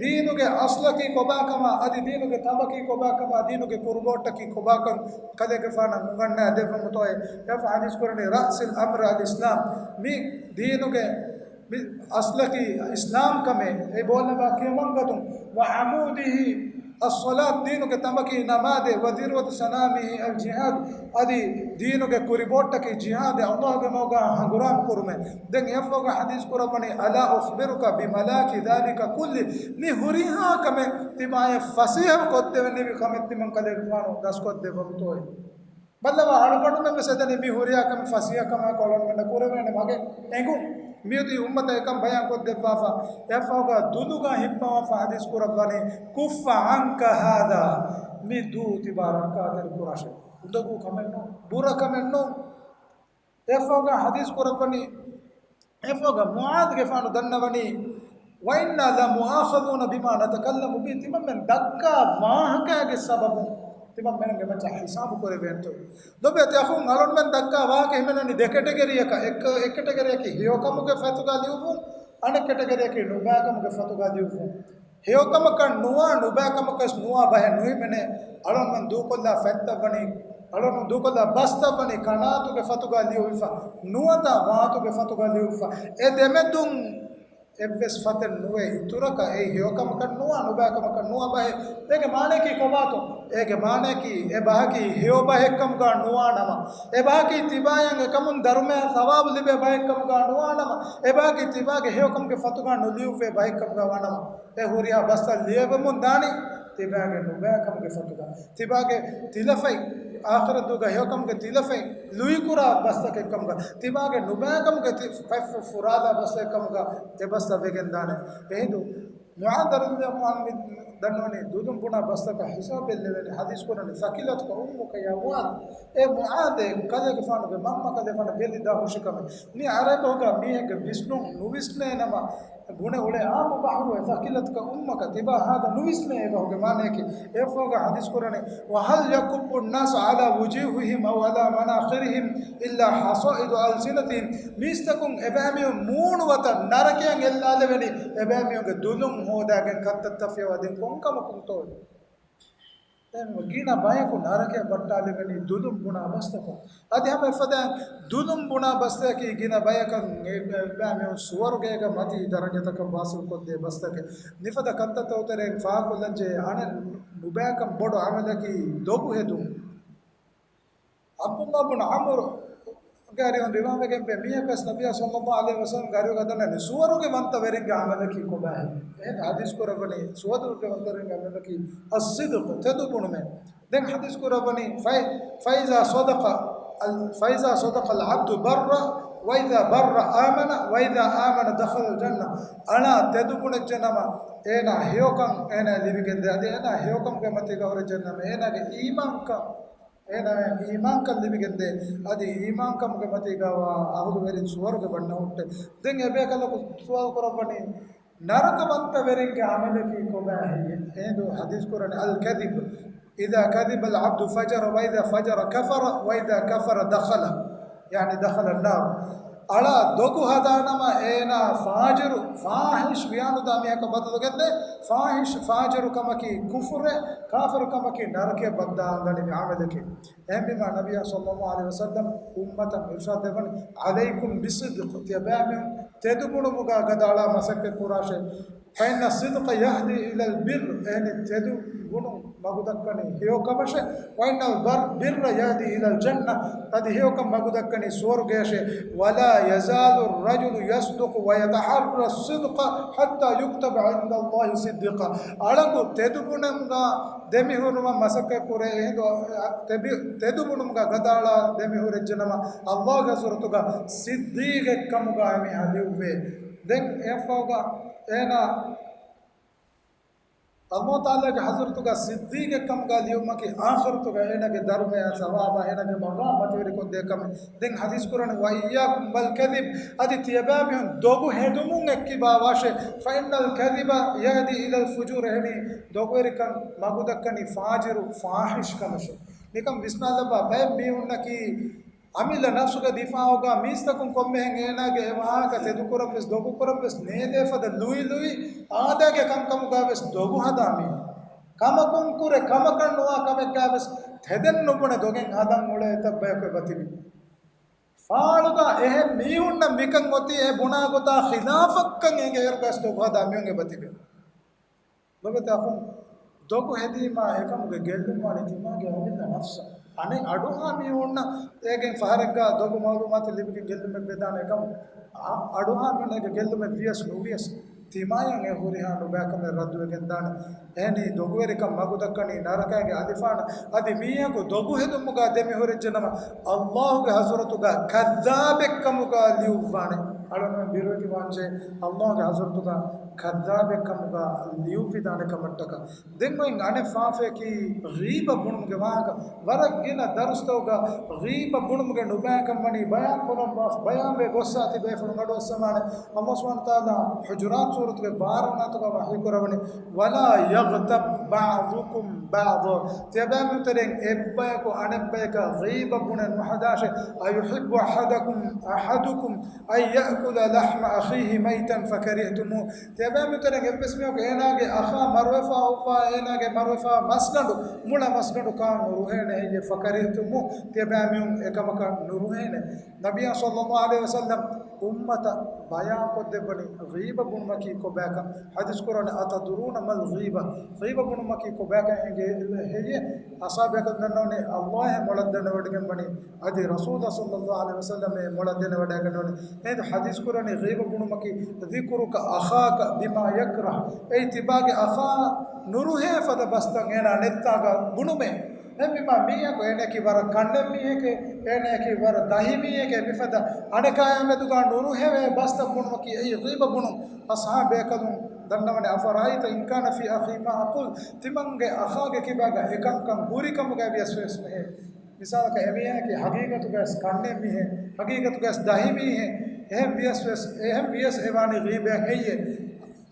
ދީނުގެ އަޞްލަކީ ކޮބާކަމާ، އަދި ދީނުގެ ތަނބަކީ ކޮބާކަމާ، ދީނުގެ ކުރުބޯއްޓަކީ ކޮބާކަން ކަލޭގެފާނަށް އުނގަންނަ ދެއްވަމުތޯއޭ؟ އެއަށްފަހު ޙަދީޘް ކުރަނީ، "رأس الأمر الإسلام." މި ދީނުގެ މި އަސްލަކީ އިސްލާމްކަމޭ، އެ ބޯލަބާ ކިޔަމަންގަތުން. "وعموده الصلاة." ދީނުގެ ތަނބަކީ ނަމާދޭ. "وذروة سنامه الجهاد." އަދި ދީނުގެ ކުރިބޯއްޓަކީ ޖިހާދޭ، ﷲ ގެ މަގުގަ ހަނގުރާމަ ކުރުމޭ. ދެން އެއަށްފަހުގަ ޙަދީޘް ކުރައްވަނީ، "ألا أخبرك بملاك ذلك كله؟" މި ހުރިހާ ކަމެއް ތިމާޔަށް ފަސޭހަ ކޮށްދެވެނީ ކަމެއް ތިމަން ކަލޭގެފާނު ދަސްކޮށްދެއްވަމުތޯއޭ؟ ބައްލަވާ، އަޅުގަނޑުމެން ވެސް އެދެނީ މި ހުރިހާ ކަމެއް ފަސޭހަކަމާއެކު އަޅުގަނޑުމެންނަށް ކުރެވޭނެ މަގެއް އެނގުން. މިއޮތީ އުއްމަތަށް އެކަން ބަޔާން ކޮށްދެއްވާފަ. އެއަށްފަހުގަ ދުލުގަ ހިއްޕަވާފަ ޙަދީޘް ކުރައްވަނީ، "كف عنك هذا." މި ދޫ ތިބާ ރައްކާތެރި ކުރާށޭ. އުނދަގޫ ކަމެއް ނޫން، ބުރަ ކަމެއް ނޫން. އެއަށްފަހުގަ ޙަދީޘް ކުރައްވަނީ، އެއަށްފަހުގަ މުޢާޛުގެފާނު ދަންނަވަނީ، "وإنا لمؤاخذون بما نتكلم به." ތިމަންމެން ދައްކާ ވާހަކައިގެ ސަބަބުން ތިމަންމެންގެ މައްޗަށް ޙިސާބު ކުރެވޭނެތޯ. ލޮބުވެތި އަޚުން، އަޅުންމެން ދައްކާ ވާހަކަ ހިމެނެނީ ދެ ކެޓަގަރީއަކަށް. އެއް ކެޓަގަރީއަކީ ހެޔޮކަމުގެ ފަތުގަ ލިޔުއްވުން، އަނެއް ކެޓަގަރީއަކީ ނުބައިކަމުގެ ފަތުގަ ލިޔުއްވުން. ހެޔޮކަމަކަށް ނުވާ، ނުބައިކަމަކަށް ނުވާ ބަހެއް ނުހިމެނޭ. އަޅުންމެން ދޫކޮށްލާ ފަތްތައްވަނީ، އަޅުން ދޫކޮށްލާ ބަސްތައްވަނީ ކަނާތުގެ ފަތުގަ ލިޔުއްވިފަ، ނުވަތަ ވާތުގެ ފަތުގަ ލިޔުއްވިފަ. އެ ދެމެދުން އެއްވެސް ފަތެއް ނުވޭ. އިތުރަކަށް އެއީ ހެޔޮކަމަކަށް ނުވާ، ނުބައިކަމަކަށް ނުވާ ބަހެއް. އޭގެ މާނަޔަކީ ކޮބާތޯ؟ އޭގެ މާނަޔަކީ އެ ބަހަކީ ހެޔޮ ބަހެއްކަމުގަ ނުވާ ނަމަ، އެ ބަހަކީ ތިބާޔަށް އެކަމުން ދަރުމަޔާ ސަވާބު ލިބޭ ބަހެއްކަމުގަ ނުވާ ނަމަ، އެ ބަހަކީ ތިބާގެ ހެޔޮކަމުގެ ފަތުގަ ނުލިޔުއްވޭ ބަހެއްކަމުގަ ވާ ނަމަ، އެ ހުރިހާ ބަސްތައް ލިޔެވެމުން ދާނީ ތިބާގެ ނުބައިކަމުގެ ފަތުގަ. ތިބާގެ ތިލަފަތް އާޚިރަތުގަ ހެޔޮކަމުގެ ތިލަފަތް ލުއިކުރާ ބަސްތަކެއްކަމުގަ، ތިބާގެ ނުބައިކަމުގެ ތި-، ފަތްފުށް ފުރާލާ ބަސްތަކެއްކަމުގަ އެ ބަސްތައް ވެގެންދާނެ. އެހިނދު މުޢާޛު ރަޟިޔަﷲ ޢަންހު ދަންނަވަނީ ދުލުން ބުނާ ބަސްތަކަށް ހިސާބެއް ލެވެނީ. ޙަދީޘް ކުރަނީ، ثقلتك أمك يا معاذ، އޭ މުޢާޛޭ، ކަލޭގެފާނުގެ މަންމަ ކަލޭގެފާނަށް ގެއްލި ދާ ހުށިކަމެއް. މި ޢަރަބި ބަހުގަ މީހެއްގެ ވިސްނުން ނުވިސްނޭ ނަމަ، ބުނެ އުޅޭ އާންމު ބަހުރު، ثقلتك أمك، ތިބާ ހާދަ ނުވިސްނޭ އެބަހުގެ މާނަޔަކީ. އެއަށްފަހުގަ ޙަދީޘް ކުރަނީ، وهل يكب الناس على وجوههم أو على مناخرهم إلا حصائد ألسنتهم. މީސްތަކުން އެބައިމީހުން މޫނު ވަތަށް ނަރަކަޔަށް އެއްލާލެވެނީ، އެބައިމީހުންގެ ދުލުން ހޯދާގެން ކަންތައްތައް ފިޔަވާ. ދެން ކޮންކަމަކުންތޯ؟ އެހެންވެ، ގިނަ ބަޔަކު ނަރަކަޔަށް ވައްޓާލެވެނީ ދުލުން ބުނާ ބަސްތަކުން. އަދި ހަމަ އެފަދައިން ދުލުން ބުނާ ބަސްތަކަކީ ގިނަ ބަޔަކަށް އެ، އެ، އެބައިމީހުން ސުވަރުގޭގަ މަތީ ދަރަޖަތަކަށް ވާސިލްކޮށްދޭ ބަސްތަކެއް. މިފަދަ ކަންތައްތައް ތެރެއިން ފާހަގަކޮށްލަންޖެހޭ އަނެއް ނުބައިކަން ބޮޑު ޢަމަލަކީ ދޮގު ހެދުން. ޢަބްދުﷲ ބުން ޢަމްރު ގެ އަރިހުން ރިވާވެގެންވޭ، މީހަކަސް ނަބިއްޔާ ޞައްލަﷲ ޢަލައިހި ވަސައްލަމްގެ އަރިހުގަ ދަންނަވަނީ ސުވަރުގެ ވަންތަވެރިންގެ ޢަމަލަކީ ކޮބާހޭ؟ އެހެން ޙަދީޘް ކުރައްވަނީ ސުވަރުގެ ވަންތަވެރިންގެ ޢަމަލަކީ الصدق، ތެދުބުނުމޭ. ދެން ޙަދީޘް ކުރައްވަނީ، فإ-، فإذا صدق ال-، فإذا صدق العبد بر، وإذا بر آمن، وإذا آمن دخل الجنة. އަޅާ ތެދުބުނެއްޖެނަމަ، އޭނާ ހެޔޮކަން އޭނާ ލިބިގެންދޭ. އަދި އޭނާ ހެޔޮކަމުގެ މަތީގަ ހުރެއްޖެނަމަ، އޭނާގެ އީމާންކަން އޭނާއަށް އީމާންކަން ލިބިގެންދޭ. އަދި އީމާންކަމުގެ މަތީގަވާ އަހުލުވެރިން ސުވަރުގެ ވަންނަ ހުއްޓޭ. ދެން އެބޭކަލަކު ސުވާލު ކުރައްވަނީ، ނަރަކަވަންތަވެރިންގެ ޢަމަލަކީ ކޮބާހެއްޔޭ؟ އެހިނދު ޙަދީޘް ކުރަނީ، الكذب، إذا كذب العبد فجر، وإذا فجر كفر، وإذا كفر دخل، يعني دخل النار. އަޅާ ދޮގު ހަދާނަމަ އޭނާ ފާޖިރު، ފާޙިޝް ވިޔާނުދާ މީހަކަށް ބަދަލުގެންދޭ. ފާޙިޝް، ފާޖިރު ކަމަކީ ކުފުރެއް، ކާފިރު ކަމަކީ ނަރަކަޔަށް ވައްދާންދަނިވި ޢަމަލަކީ. އެހެންވީމާ ނަބިއްޔާ ޞައްލަﷲ ޢަލައިހި ވަސައްލަމް އުއްމަތަށް އިރުޝާދު ދެއްވަނީ، عليكم بالصدق، ތިޔަބައިމީހުން ތެދުބުނުމުގަ ގަދައަޅާ މަސައްކަތް ކުރާށޭ. فإن الصدق يهدي إلى البر، އެހެނީ ތެދު ބުނުން މަގުދައްކަނީ ހެޔޮކަމަށޭ. وإن البر، بر يهدي إلى الجنة، އަދި ހެޔޮކަން މަގުދައްކަނީ ސުވަރުގެއަށޭ. ولا يزال الرجل يصدق ويتحرى الصدق حتى يكتب عند الله صديقا. އަޅަކު ތެދުބުނުމުގަ ދެމިހުރުމަށް މަސައްކަތް ކުރޭ، އެހިނދު ތެދު-، ތެދުބުނުމުގަ ގަދައަޅާ ދެމިހުރެއްޖެނަމަ، ﷲގެ ޙަޟްރަތުގަ ޞިއްދީޤެއްކަމުގަ އެމީހާ ލިޔުއްވޭ. ދެން އެއަށްފަހުގަ އޭނާ ﷲ ތަޢާލާގެ ޙަޟްރަތުގަ ޞިއްދީޤެއްކަމުގަ ލިޔުއްވުމަކީ އާޚިރަތުގަ އޭނާގެ ދަރުމަޔާ ޘަވާބާ އޭނާގެ މަގާމް މަތިވެރިކޮށްދޭ ކަމެއް. ދެން ޙަދީޘް ކުރަނީ، وإياكم والكذب، އަދި ތިޔަބައިމީހުން ދޮގު ހެދުމުން އެއްކިބާވާށޭ. فإن الكذب يهدي إلى الفجور، އެހެނީ ދޮގުވެރިކަން މަގުދައްކަނީ ފާޖިރު، ފާޙިޝް ކަމަށޭ. ނިކަން ވިސްނާލައްވާ، ބައެއް މީހުންނަކީ އަމިއްލަ ނަފްސުގެ ދިފާޢުގަ މީސްތަކުން ކޮންމެހެން އޭނާގެ އެ ވާހަކަ ތެދުކުރަން ވެސް ދޮގުކުރަން ވެސް ނޭދޭ ފަދަ ލުއި ލުއި އާދައިގެ ކަންކަމުގަ ވެސް ދޮގު ހަދާ މީހުން. ކަމަކުން ކުރެ ކަމަކަށް ނުވާ ކަމެއްގަ ވެސް ތެދެއް ނުބުނެ ދޮގެއް ހަދަން އުޅޭ އެތައް ބަޔަކު އެބަތިބި. ފާޅުގަ އެހެން މީހުންނަށް މިކަން އޮތީ އެ ބުނާ ގޮތާ ޚިލާފަށްކަން އެނގޭ އޭރުގަސް ދޮގު ހަދާ މީހުން އެބަތިބި. ލޮބުވެތި އަޚުން، ދޮގު ހެދީމާ އެކަމުގެ ގެއްލުން ވާނީ ތިމާގެ އަމިއްލަ ނަފްސަށް. އަނެއް އަޑުއަހާ މީހުންނަށް އޭގެން ފަހަރެއްގަ ދޮގު މަޢުލޫމާތެއް ލިބިގެން ގެއްލުމެއް ވެދާނެ އެކަމު، އަ-، އަޑުއަހާ މީހުންނަށް އޭގެ ގެއްލުމެއް ވިޔަސް ނުވިޔަސް، ތިމާޔަށް އެ ހުރިހާ ނުބައިކަމެއް ރައްދުވެގެން ދާނެ. އެހެނީ ދޮގުވެރިކަން މަގުދައްކަނީ ނަރަކައިގެ އަލިފާނަށް. އަދި މީހަކު ދޮގު ހެދުމުގަ ދެމިހުރެއްޖެނަމަ، ﷲގެ ޙަޟްރަތުގަ ކައްޛާބެއްކަމުގަ ލިޔުއްވާނެ. އަޅުގަނޑުމެން ބިރުވެތިވާންޖެހޭ، ﷲގެ ޙަޟްރަތުގަ ކައްޛާބެއްކަމުގަ ލިޔުއްވިދާނެ ކަމަށްޓަކާ. ދެން އޮތް އަނެއް ފާފަޔަކީ ޣީބަ ބުނުމުގެ ވާހަކަ. ވަރަށް ގިނަ ދަރުސްތަކުގަ ޣީބަ ބުނުމުގެ ނުބައިކަން ވަނީ ބަޔާން ކުރަންވާ، ބަޔާންވެ ގޮއްސާ ތިބޭފުޅުން އަޑުއައްސަވާނެ. ﷲ ސުބްޙާނަހޫ ވަތަޢާލާ ޙުޖުރާތު ސޫރަތުގެ ބާރަ ވަނަ އާޔަތުގަ ވަޙީ ކުރައްވަނީ، ولا يغتب بعضكم بعضا. ތިޔަބައިމީހުންތެރެއިން އެއްބަޔަކު އަނެއްބަޔަކަށް ޣީބަ ބުނެ ނުހަދާށޭ. أيحب أحدكم، أحدكم أن يأكل لحم أخيه ميتا فكرهتموه. ތިޔަބައިމީހުންތެރެއިން އެއްވެސް މީހަކު އޭނާގެ އަޚާ މަރުވެފަ އޮއްވާ އޭނާގެ މަރުވެފަ މަސްގަނޑު، މުޅަ މަސްގަނޑު ކާން ނުރުހޭނެ ހެއްޔޭ؟ فكرهتموه، ތިޔަބައިމީހުން އެކަމަކަށް ނުރުހޭނެ. ނަބިއްޔާ ޞައްލަﷲ ޢަލައިހި ވަސައްލަމް އުއްމަތަށް ބަޔާންކޮށްދެއްވަނީ ޣީބަ ބުނުމަކީ ކޮބާކަން. ޙަދީޘް ކުރަނީ، أتدرون ما الغيبة؟ ޣީބަ ބުނުމަކީ ކޮބާކަން އެނގޭ ހެއްޔޭ؟ އަޞްޙާބުބޭކަލުން ދަންނަވަނީ، ﷲ އެ މޮޅަށް ދެނެވޮޑިގެންވަނީ. އަދި ރަސޫލާ ޞައްލަﷲ ޢަލައިހި ވަސައްލަމް އެ މޮޅަށް ދެނެވަޑައިގަންނަވަނީ. އެހިނދު ޙަދީޘް ކުރަނީ، ޣީބަ ބުނުމަކީ، ذكرك أخاك بما يكره. އެއީ ތިބާގެ އަޚާ ނުރުހޭ ފަދަ ބަސްތައް އޭނާ ނެތްތާގަ ބުނުމޭ. އެހެންވީމާ މީހަކު އޭނައަކީ ވަރަށް ކަންނެން މީހެކޭ، އޭނައަކީ ވަރަށް ދަހި މީހެކޭ، މިފަދަ އަނެކާޔާ މެދުގާ ނުރުހެވޭ ބަސްތައް ބުނުމަކީ އެއީ ޣީބަ ބުނުން. އަޞްޙާބު ބޭކަލުން ދަންނަވަނީ، أفرأيت إن كان في أخي ما أقول، ތިމަންގެ އަޚާގެ ކިބާގަ އެކަންކަން ހުރިކަމުގައި ވިޔަސްވެސް ނުހޭ. މިސާލަކަށް އެމީހަކީ ހަގީގަތުގައި ކަންނެން މީހެއް، ހަގީގަތުގައި ދަހި މީހެއް، އެހެން ވިޔަސްވެސް، އެހެން ވިޔަސް އެ ވާނީ ޣީބައެއް ހެއްޔޭ؟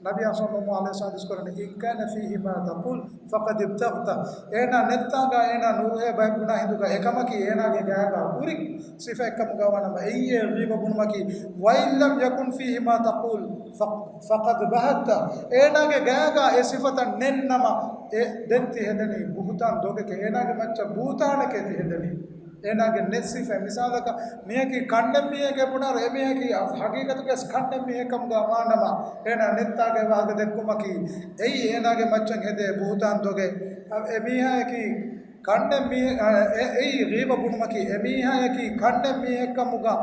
ނަބިއްޔާ ޞައްލައްލާހު ޢަލައިހި ވަސައްލަމަ ޙަދީޘް ކުރަނީ، إن كان فيه ما تقول فقد ابتغته، އޭނާ ނެއްތާގަ އޭނާ ނުރުހޭ ބައެއް ބުނާ ހިނދުގަ އެކަމަކީ އޭނާގެ ގަޔާގަ ހުރި ސިފައެއްކަމުގަ ވާނަމަ އެއީ ޣީބަ ބުނުމަކީ، وإن لم يكن فيه ما تقول ف، فقد بهته، އޭނާގެ ގަޔާގަ އެ ސިފަތައް ނެތްނަމަ އެ ދެން ތި ހެދެނީ ބުހުތާން ދޮގެކޭ، އޭނާގެ މައްޗަށް ބުހުތާނެކޭ ތި ހެދެނީ. އޭނާގެ ނެތް ސިފައެއް. މިސާލަކަށް، މީހަކީ ކަންނެން މީހެކޭ ބުނާއިރު، އެމީހަކީ ހަގީގަތުގައި ކަންނެން މީހެއް ކަމުގަ ވާނަމަ، އޭނާ ނެއްތާގެ ވާހަކަ ދެއްކުމަކީ، އެއީ އޭނާގެ މައްޗަށް ހެދޭ ބުހުތާން ދޮގެއް. އެމީހާއަކީ ކަންނެން މީ، އެ، އެއީ ޣީބަ ބުނުމަކީ، އެމީހާއަކީ ކަންނެން މީހެއް ކަމުގަ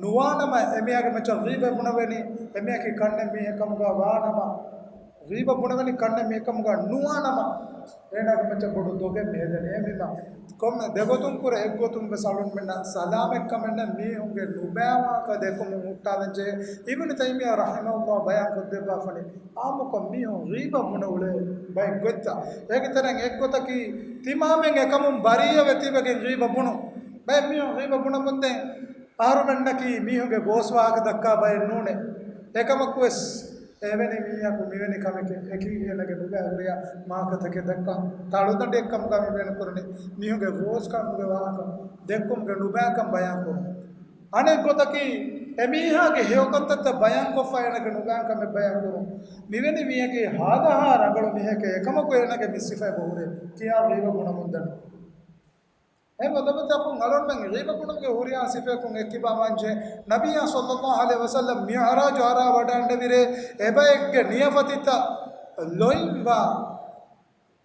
ނުވާނަމަ، އެމީހާގެ މައްޗަށް ޣީބަ ބުނެވެނީ، އެމީހަކީ ކަންނެން މީހެއް ކަމުގަ ވާނަމަ، ޣީބަ ބުނެވެނީ ކަންނެން މީހެއް ކަމުގަ ނުވާނަމަ، އޭނާގެ މައްޗަށް ބޮޑު ދޮގެއް މި ހެދެނީ. އެހެންވީމަ، ކޮންމެ ދެގޮތުން ކުރެ އެއްގޮތުން ވެސް އަޅުންމެންނަށް ސަލާމަތްކަމެއް ނެތް މީހުންގެ ނުބައިވާކަ ދެކުމުން ހުއްޓާލަން ޖެހޭ. އިބްނު ތައިމިއްޔާ ރަޙިމަހުﷲ ބަޔާން ކޮށްދެއްވާފަނީ، އާއްމުކޮށް މީހުން ޣީބަ ބުނެ އުޅޭ ބައެއް ގޮތްތައް. އޭގެ ތެރެއިން އެއްގޮތަކީ، ތިމާމެން އެކަމުން ބަރީއަވެ ތިބެގެން ޣީބަ ބުނުން. ބައެއް މީހުން ޣީބަ ބުނަމުންދެން އަހަރުމެންނަކީ މީހުންގެ ގޯސް ވާހަކަ ދައްކާ ބައެއް ނޫނޭ. އެކަމަކުވެސް އެވެނި މީހަކު މިވެނި ކަމެކޭ، އެކީ އޭނަގެ ނުބައި ހުރިހާ ވާހަކަތަކެއް ދައްކަން، ތަޅުދަނޑިއެއްކަމުގަ މި ބޭނުންކުރަނީ މީހުންގެ ގޯސްކަމުގެ ވާހަކަ ދެއްކުމުގެ ނުބައިކަން ބަޔާންކުރުން. އަނެއް ގޮތަކީ، އެމީހާގެ ހެޔޮކަންތައްތައް ބަޔާންކޮށްފަ އޭނަގެ ނުބައިކަމެއް ބަޔާންކުރުން. މިވެނި މީހަކީ ހާދަހާ ރަނގަޅު މީހެކޭ، އެކަމަކު އޭނަގެ މި ސިފައެއް ހުރޭ ކިޔާ ޣީބަ ބުނަމުންދަނީ. އެހެންވީމަ ލޮބުވެތި އަޚުން، އަޅުންމެން ޣީބަ ބުނުމުގެ ހުރިހާ ސިފައަކުން އެއްކިބާ ވާންޖެހޭ. ނަބިއްޔާ ޞައްލައްލާހު ޢަލައިހި ވަސައްލަމް މިޢުރާޖު އަރާ ވަޑައިގެންނެވިރޭ، އެބައެއްގެ ނިޔަފަތިތައް ލޮތްވާ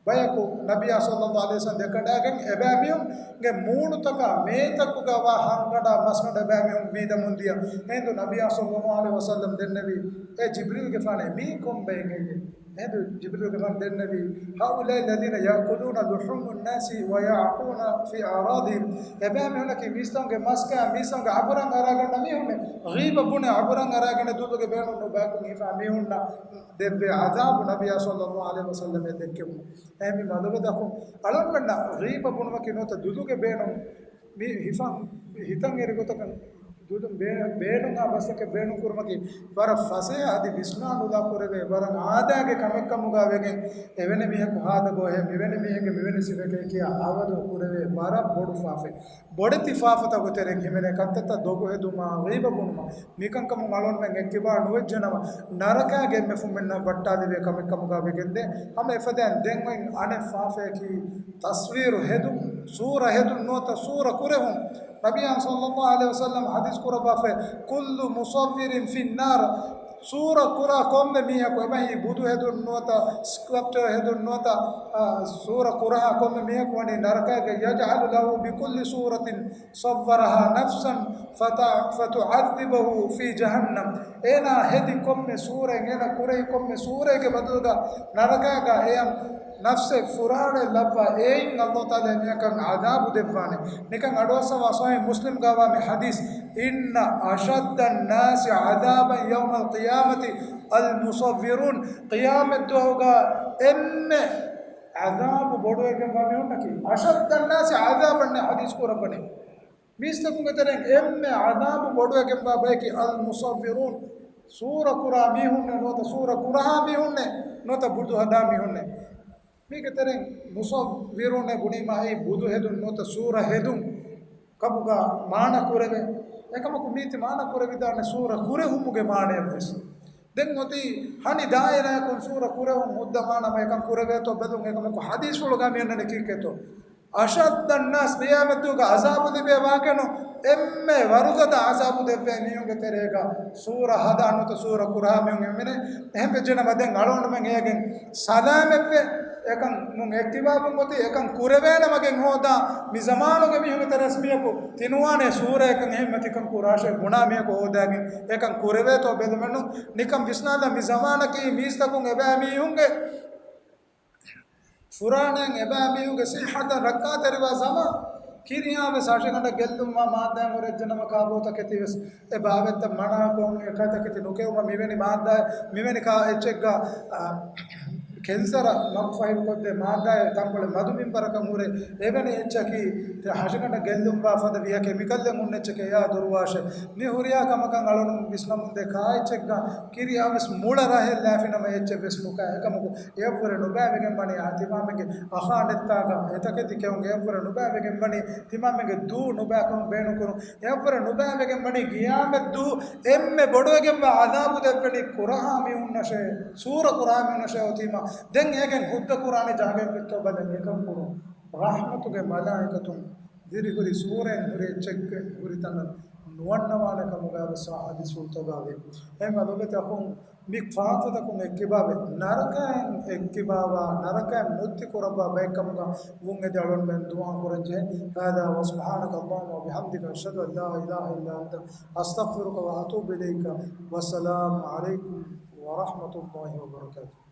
ބަޔަކު ނަބިއްޔާ ޞައްލައްލާހު ޢަލައިހި ވަސައްލަމް ދެކަނޑާގެން އެބައިމީހުންގެ މޫނުތަކާ މޭތަކުގަވާ ހަންގަނޑާ މަސްގަނޑު އެބައިމީހުން ވީދަމުން ދިޔަ. އެހިނދު ނަބިއްޔާ ޞައްލައްލާހު ޢަލައިހި ވަސައްލަމް ދެންނެވީ، އޭ ޖިބްރީލްގެފާނޭ، މީ ކޮން ބައެއް ހެއްޔޭ؟ އެހިނދު ޖިބްރީލްގެފާނު ދެންނެވީ، هؤلاء الذين يأكلون لحوم الناس ويعضون في أعراضهم. އެބައިމީހުންނަކީ މީސްތަކުންގެ މަސްކައި މީސްތަކުންގެ އަބުރަށް އަރާގަންނަ މީހުންނޭ. ޣީބަ ބުނެ އަބުރަށް އަރާގަނެ ދުލުގެ ބޭނުން ނުބައިކުން ހިފާ މީހުންނަށް ދެއްވޭ ޢަޛާބު ނަބިއްޔާ ޞައްލައްލާހު ޢަލައިހި ވަސައްލަމަށް ދެއްކެވުނު. އެހެންވީމަ ލޮބުވެތި އަޚުން، އަޅުންމެންނަށް ޣީބަ ބުނުމަކީ ނުވަތަ ދުލުގެ ބޭނުން މި ހިފަން ހިތަށް އެރި ގޮތަކަށް ދުލުން ބޭ، ބޭނުންހާ ބަސްތަކެއް ބޭނުން ކުރުމަކީ ވަރަށް ފަސޭހަ އަދި ވިސްނާނުލާ ކުރެވޭ ވަރަށް އާދައިގެ ކަމެއްކަމުގަ ވެގެން، އެވެނި މީހަކު ހާދަ ގޮހެއް މިވެނި މީހެއްގެ މިވެނި ސިފައެކޭ ކިޔާ އާވަދު ކުރެވޭ ވަރަށް ބޮޑު ފާފައެއް. ބޮޑެތި ފާފަތަކުގެ ތެރެއިން ހިމެނޭ ކަންތައްތައް ދޮގު ހެދުމާ، ޣީބަ ބުނުމާ، މިކަންކަމުން އަޅުންމެން އެއްކިބާ ނުވެއްޖެނަމަ، ނަރަކައިގެ އެންމެ ފުންމިންނަށް ވައްޓާލެވޭ ކަމެއްކަމުގަ ވެގެންދޭ. ހަމަ އެފަދައިން ދެން އޮތް އަނެއް ފާފައަކީ ތަޞްވީރު ހެދުން، ސޫރަ ހެދުން ނުވަތަ ސޫރަ ކުރެހުން. ނަބިއްޔާ ޞައްލައްލާހު ޢަލައިހި ވަސައްލަމް ޙަދީޘް ކުރައްވާފައި، كل مصور في النار. ސޫރަ ކުރާ ކޮންމެ މީހަކު، އެބަހީ ބުދު ހެދުން ނުވަތަ، ސްކަލްޕްޗަރ ހެދުން ނުވަތަ، އާ، ސޫރަ ކުރަހާ ކޮންމެ މީހަކު ވަނީ ނަރަކައިގަ. يجعل له بكل صورة صورها نفسا فتع، فتعذبه في جهنم. އޭނާ ހެދި ކޮންމެ ސޫރައެއް، އޭނާ ކުރެހި ކޮންމެ ސޫރައެއްގެ ބަދަލުގަ ނަރަކައިގަ އެޔަށް ނަފްސެއް ފުރާނައެއް ލައްވާ، އެއިން ﷲ ތަޢާލާ މީހަކަށް ޢަޛާބު ދެއްވާނެ. ނިކަން އަޑުއައްސަވާ ޞަޙީޙު މުސްލިމްގަ ވާ މި ޙަދީޘް، إن أشد الناس عذابا يوم القيامة المصورون. ޤިޔާމަތްދުވަހުގަ އެންމެ ޢަޛާބު ބޮޑުވެގެންވާ މީހުންނަކީ، أشد الناس عذابا އޭ ޙަދީޘް ކުރައްވަނީ. މީސްތަކުންގެ ތެރެއިން އެންމެ ޢަޛާބު ބޮޑުވެގެންވާ ބަޔަކީ المصورون، ސޫރަ ކުރާ މީހުންނޭ ނުވަތަ ސޫރަ ކުރަހާ މީހުންނޭ ނުވަތަ ބުދު ހަދާ މީހުންނޭ. މީގެ ތެރެއިން މުޞައްވިރުން ބުނީމާ އެއީ ބުދު ހެދުން ނުވަތަ ސޫރަ ހެދުން ކަމުގަ މާނަ ކުރެވޭ. އެކަމަކު މީތި މާނަ ކުރެވިދާނެ ސޫރަ ކުރެހުމުގެ މާނައެއް ވެސް. ދެން އޮތީ ހަނި ދާއިރާއަކުން ސޫރަ ކުރެހުން ހުއްދަ މާނަ ބަޔަކަށް ކުރެވޭތޯ ބެލުން. އެކަމަކު ޙަދީޘްފުޅުގަ މިއަންނަނީ ކީކޭތޯ؟ أشد الناس، ޤިޔާމަތުގަ ޢަޛާބު ލިބޭ ވާހަކައެއްނު، އެންމެ ވަރުގަދަ ޢަޛާބު ދެއްވޭ މީހުންގެ ތެރޭގަ ސޫރަ ހަދާ ނުވަތަ ސޫރަ ކުރަހާ މީހުން އެންމެނޭ. އެހެންވެއްޖެނަމަ ދެން އަޅުގަނޑުމެން އޭގެން ސަލާމަތްވެ، އެކަން ނޫން އެއްކިބާބުން އޮތީ، އެކަން ކުރެވޭނަމަ ގެން ހޯދާ، މި ޒަމާނުގެ މީހުންގެ ތެރޭސް މީހަކު ތިނުވާނެ ސޫރައަކަށް އެހެންމެ ތިކަން ކުރާށޭ ބުނާ މީހަކު ހޯދާގެން އެކަން ކުރެވޭތޯ ބެލުމެއްނު. ނިކަން ވިސްނާލަ، މި ޒަމާނަކީ މީސްތަކުން އެބައިމީހުންގެ ފުރާނައިން އެބައިމީހުންގެ ސިއްހަތަށް ރައްކާތެރިވާ ޒަމާން، ކިރިޔާވެސް ހަށިގަނޑަށް ގެއްލުންވާ މާއްދާއެއް ހުރެއްޖެނަމަ ކާބޯތަކެތިވެސް އެބައިވެއްތަ މަނާކޮށް އެކަތަކެތި ނުކެއުމަށް މިވެނި މާއްދާއެއް، މިވެނި ކާ އެއްޗެއްގަ، އާ، ކެންސަރަށް މަގުފަހިކޮށްދޭ މާއްދާއެއް ތަންކޮޅެއް މަދު މިންވަރަކަށް ހުރެ، އެވެނި އެއްޗަކީ ތި ހަށިގަނޑަށް ގެއްލުންވާ ފަދަ ވިހަ ކެމިކަލްއެއް ހުންނަ އެއްޗެކޭ އެއާ ދުރުވާށޭ. މި ހުރިހާ ކަމަކަށް އަޅުނު ވިސްނަމުންދޭ ކާއެއްޗެއްގަ ކިރިޔާވެސް މުޅަ ރަހެއް ލާފިނަމަ އެއްޗެއްވެސް ނުކާ. އެކަމަކު އެއަށްވުރެ ނުބައިވެގެން ވަނީ ތިމާމެންގެ އަޚާ ނެއްތާގަ އެތަކެތި ކެއުން. އެއަށްވުރެ ނުބައިވެގެން ވަނީ ތިމާމެންގެ ދޫ ނުބައިކަމުން ބޭނުންކުރުން. އެއަށްވުރެ ނުބައިވެގެން ވަނީ ގިޔާމަތް ދުވަހު އެންމެ ބޮޑުވެގެންވާ އަޒާބު ދެއްވެނީ ކުރަހާ މީހުންނަށޭ، ސޫރަ ކުރާ މީހުންނަށޭ. އޮތީމަ ދެން އޭގެން ހުއްދަ ކުރާނީ ޖަހަގެން ފިއްތޯ ބަލަން. އެކަން ކުރުން. ރަޙްމަތުގެ މަލާއިކަތުން ދިރިހުރި ސޫރައިން ހުރި އެއްޗެއްގެ ހުރި ތަނަށް ނުވަންނަވާނެ ކަމުގައިވެސް ޙަދީޘްފުޅުތަކުގައި. އެހެންވެ ލޮބުވެތި އަޚުން، މި ފާފަތަކުން އެއްކިބާވެ، ނަރަކައިން އެއްކިބާވާ، ނަރަކައިން މުއްތި ކުރައްވާ ބައެއްކަމުގަ ވުން އެދި އަޅުންމެން ދުޢާ ކުރަން ޖެހޭ. هذا وسبحانك اللهم وبحمدك، أشهد أن لا إله إلا أنت، أستغفرك وأتوب إليك. والسلام عليكم ورحمة الله وبركاته.